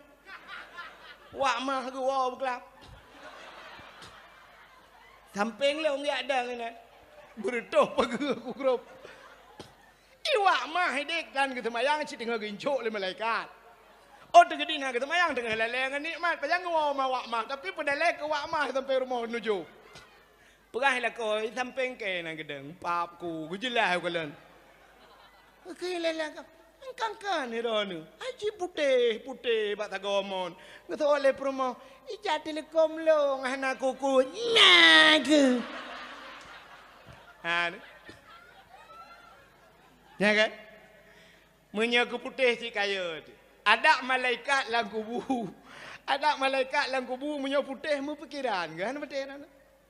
Wak mah geuwoe beuklap. Sampéng lom jak dang inan. Beureutoh pageue ku grob. Iwak mah idék dan geuseumayang cit teungoh geuincok lé malaikat. Oh teugeudi na geuseumayang teungoh lalée ngon nikmat, pajan geuwoe ma wak mah, tapi peudalée keu wak mah sampai rumoh nujoh. Peugah lakoe sampéng kée na geudong, pap ku geujeulaih ukalon. Oke lala ka, engkangkan droeneuh. Haji putéh-putéh bak sagoe mon. Geuteuwoe lé peurumoh, ija teuleukom lôn hana kuku. Na keuh. Ha. Nya kan? Meunyoe keu putéh cit kaya teuh. Adak malaikat lam kubu. Adak malaikat lam kubu meunyoe putéh meupikeran kan beutôi na.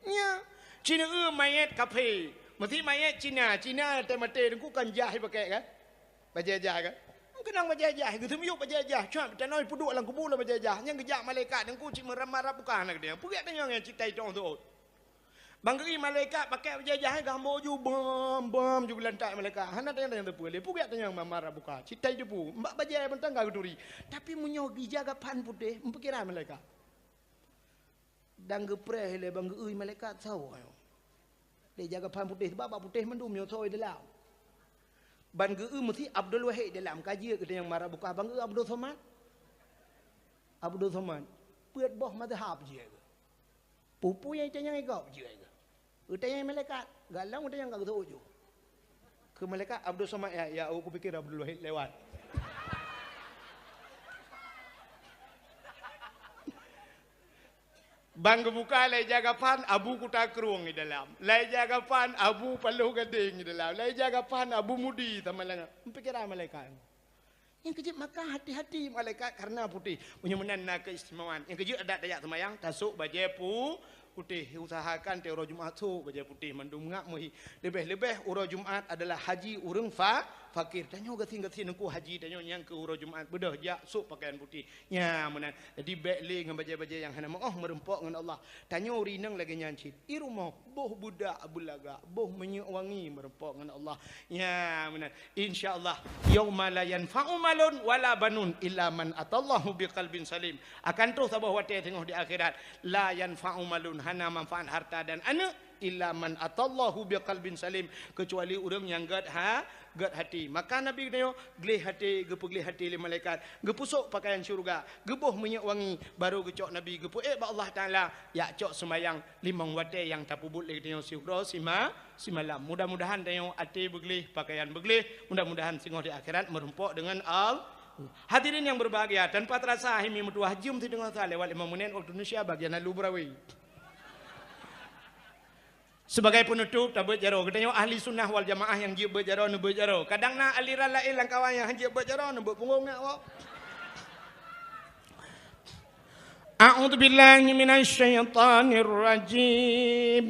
Nya. Cina eu mayét kaphé. Meusi mayét Cina, Cina teuh maté teungku kan jah ipakék kan? Bajée jah kan? Keunong bajée jah, geuseumiyueb bajée jah, cuak tanoh ipeuduek lam kubu lam bajée jah. Nyang geujak malaikat teungku cit meurab-marab bukan na keudeh. Peugét tanyong nyang cit tai tong teuôt. Ban geu-i malaikat pakai bajée jahe geuhambo ju bam, bam ju geulantak malaikat. Hana tanyong-tanyong teupeu lé. Peugét tanyong mamar buka. Citai debu. Mbak bajée mantong ka geuturi. Tapi meunyoe gija gapan putéh, meupikiran malaikat. Dan geupreh lé ban geu-i malaikat sawa. Lé jaga pan putéh sebab bak putéh mandum nyoe soe dalam. Ban geu-i meusi Abdul Wahid dalam kaji geutanyong mara buka ban geu-i Abdul Somad. Abdul Somad. Peuet boh mazhab jih. Peue-peue nyang itanyong gob jeuet keuh. Geutanyong malaikat, galong geutanyong ka geuseuôt ju. Keu malaikat Abdul Somad, ya, ya, oh, kupikir Abdul Wahid lewat. Ban geubuka lai jaga pan Abu Kuta Krueng di dalam. Lai jaga pan Abu Paloh Gadeng di dalam. Lai jaga pan Abu Mudi sama langa. Pikiran malaikat. Nyang keujeuet maka hati-hati malaikat karena putéh. Meunyoe meunan na keistimewaan. Nyang keujeuet adak tajak seumayang, tasok bajée pu-, putéh. Usahakan tiep uroe Jumat sok bajée putéh mandum ngak meuhi. Leubeh-leubeh uroe Jumat adalah haji ureuëng fa-, fakir. Tanyoe gasien-gasien teungku haji tanyoe nyang keu uroe Jumat beudôh jak sok pakaian putéh. Nya meunan. Jadi bék lé ngon bajée-bajée nyang hana meuoh meurumpok ngon Allah. Tanyoe rineng lagée nyan cit. I rumoh boh budak beulagak, boh minyeuk wangi meurumpok ngon Allah. Nya meunan. Insya Allah, yauma la yanfa'u malun wala banun illa man atallahu biqalbin salim. Akan troh saboh watée teungoh di akhirat, la yanfa'u malun, hana manfaat harta dan aneuëk, illa man atallahu biqalbin salim, kecuali ureuëng nyang gét ha-, gét hati. Maka Nabi geutanyoe gleh hati, geupeugleh hati lé malaikat, geupeusok pakaian syeuruga, geuboh minyeuk wangi, baru geucok Nabi geupeuék bak Allah Taala, jak cok seumayang limong watée nyang tapeubuet lé geutanyoe siuroe sima-, simalam. Mudah-mudahan tanyoe até beugleh, pakaian beugleh. Mudah-mudahan singoh di akhirat meurumpok deungon Al-, Hadirin yang berbahagia, tanpa terasa hai mi meutuwah jeuem siteungoh sa lewat lima menit waktu Indonesia bagian lalu beurawe. Sebagai penutup, tabeuet jaroe. Geutanyoe ahli sunnah wal jamaah nyang jeuet beuet jaroe, neubeuet jaroe. Kadang na aliran laén lam kawan nyang han jeuet beuet jaroe, neubeuet punggong nak awak. أعوذ بالله من الشيطان الرجيم.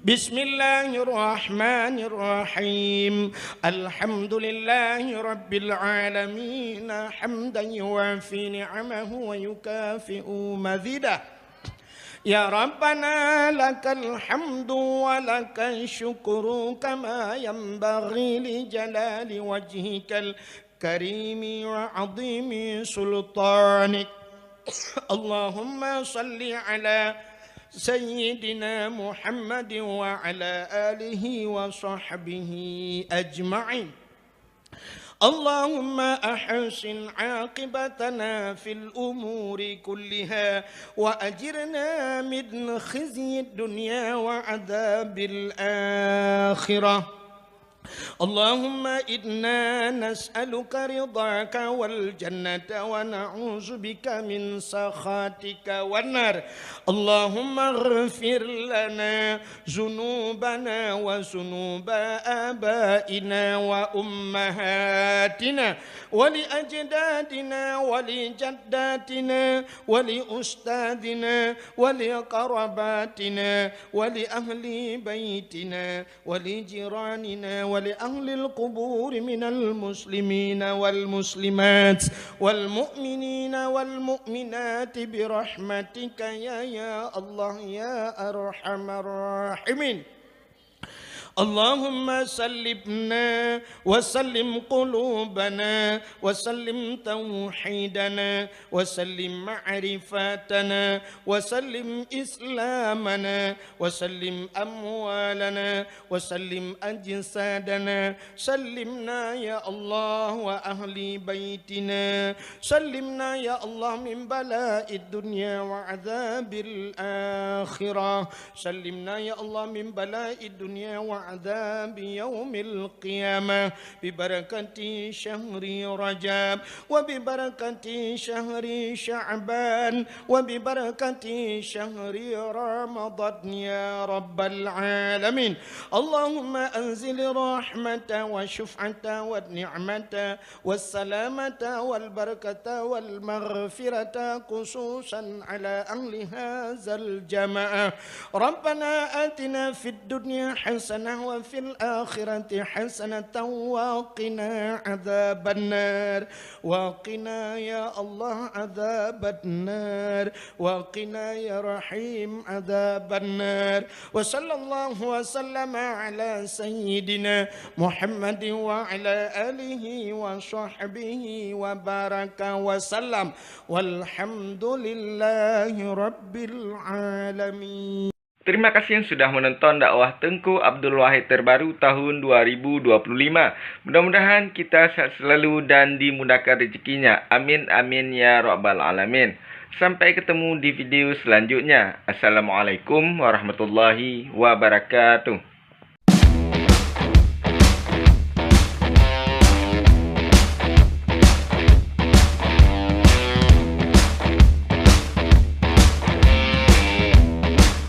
بسم الله الرحمن الرحيم. الحمد لله رب العالمين، حمدا يوافي نعمه ويكافئ مزيده. يا ربنا لك الحمد ولك الشكر كما ينبغي لجلال وجهك الكريم وعظيم سلطانك. اللهم صل على سيدنا محمد وعلى آله وصحبه أجمعين. اللهم أحسن عاقبتنا في الأمور كلها وأجرنا من خزي الدنيا وعذاب الآخرة. اللهم إنا نسألك رضاك والجنة ونعوذ بك من سخطك والنار. اللهم اغفر لنا ذنوبنا وذنوب آبائنا وأمهاتنا ولأجدادنا ولجداتنا ولأستاذنا ولقراباتنا ولأهل بيتنا ولجيراننا ولأهل القبور من المسلمين والمسلمات والمؤمنين والمؤمنات برحمتك يا، يا الله يا أرحم الراحمين. اللهم سلمنا وسلم قلوبنا وسلم توحيدنا وسلم معرفتنا وسلم إسلامنا وسلم أموالنا وسلم أجسادنا. سلمنا يا الله وأهل بيتنا. سلمنا يا الله من بلاء الدنيا وعذاب الآخرة. سلمنا يا الله من بلاء الدنيا وعذاب يوم القيامة ببركة شهر رجب وببركة شهر شعبان وببركة شهر رمضان يا رب العالمين. اللهم أنزل الرحمة والشفعة والنعمة والسلامة والبركة والمغفرة خصوصا على أهل هذا الجماعة. ربنا آتنا في الدنيا حسنة وفي الآخرة حسنة وقنا عذاب النار. وقنا يا الله عذاب النار. وقنا يا رحيم عذاب النار. وصلى الله وسلم على سيدنا محمد وعلى آله وصحبه وبارك وسلم. والحمد لله رب العالمين. Terima kasih yang sudah menonton dakwah Teungku Abdul Wahid terbaru tahun dua ribu dua puluh lima. Mudah-mudahan kita sehat selalu dan dimudahkan rezekinya. Amin, amin, ya rabbal alamin. Sampai ketemu di video selanjutnya. Assalamualaikum warahmatullahi wabarakatuh.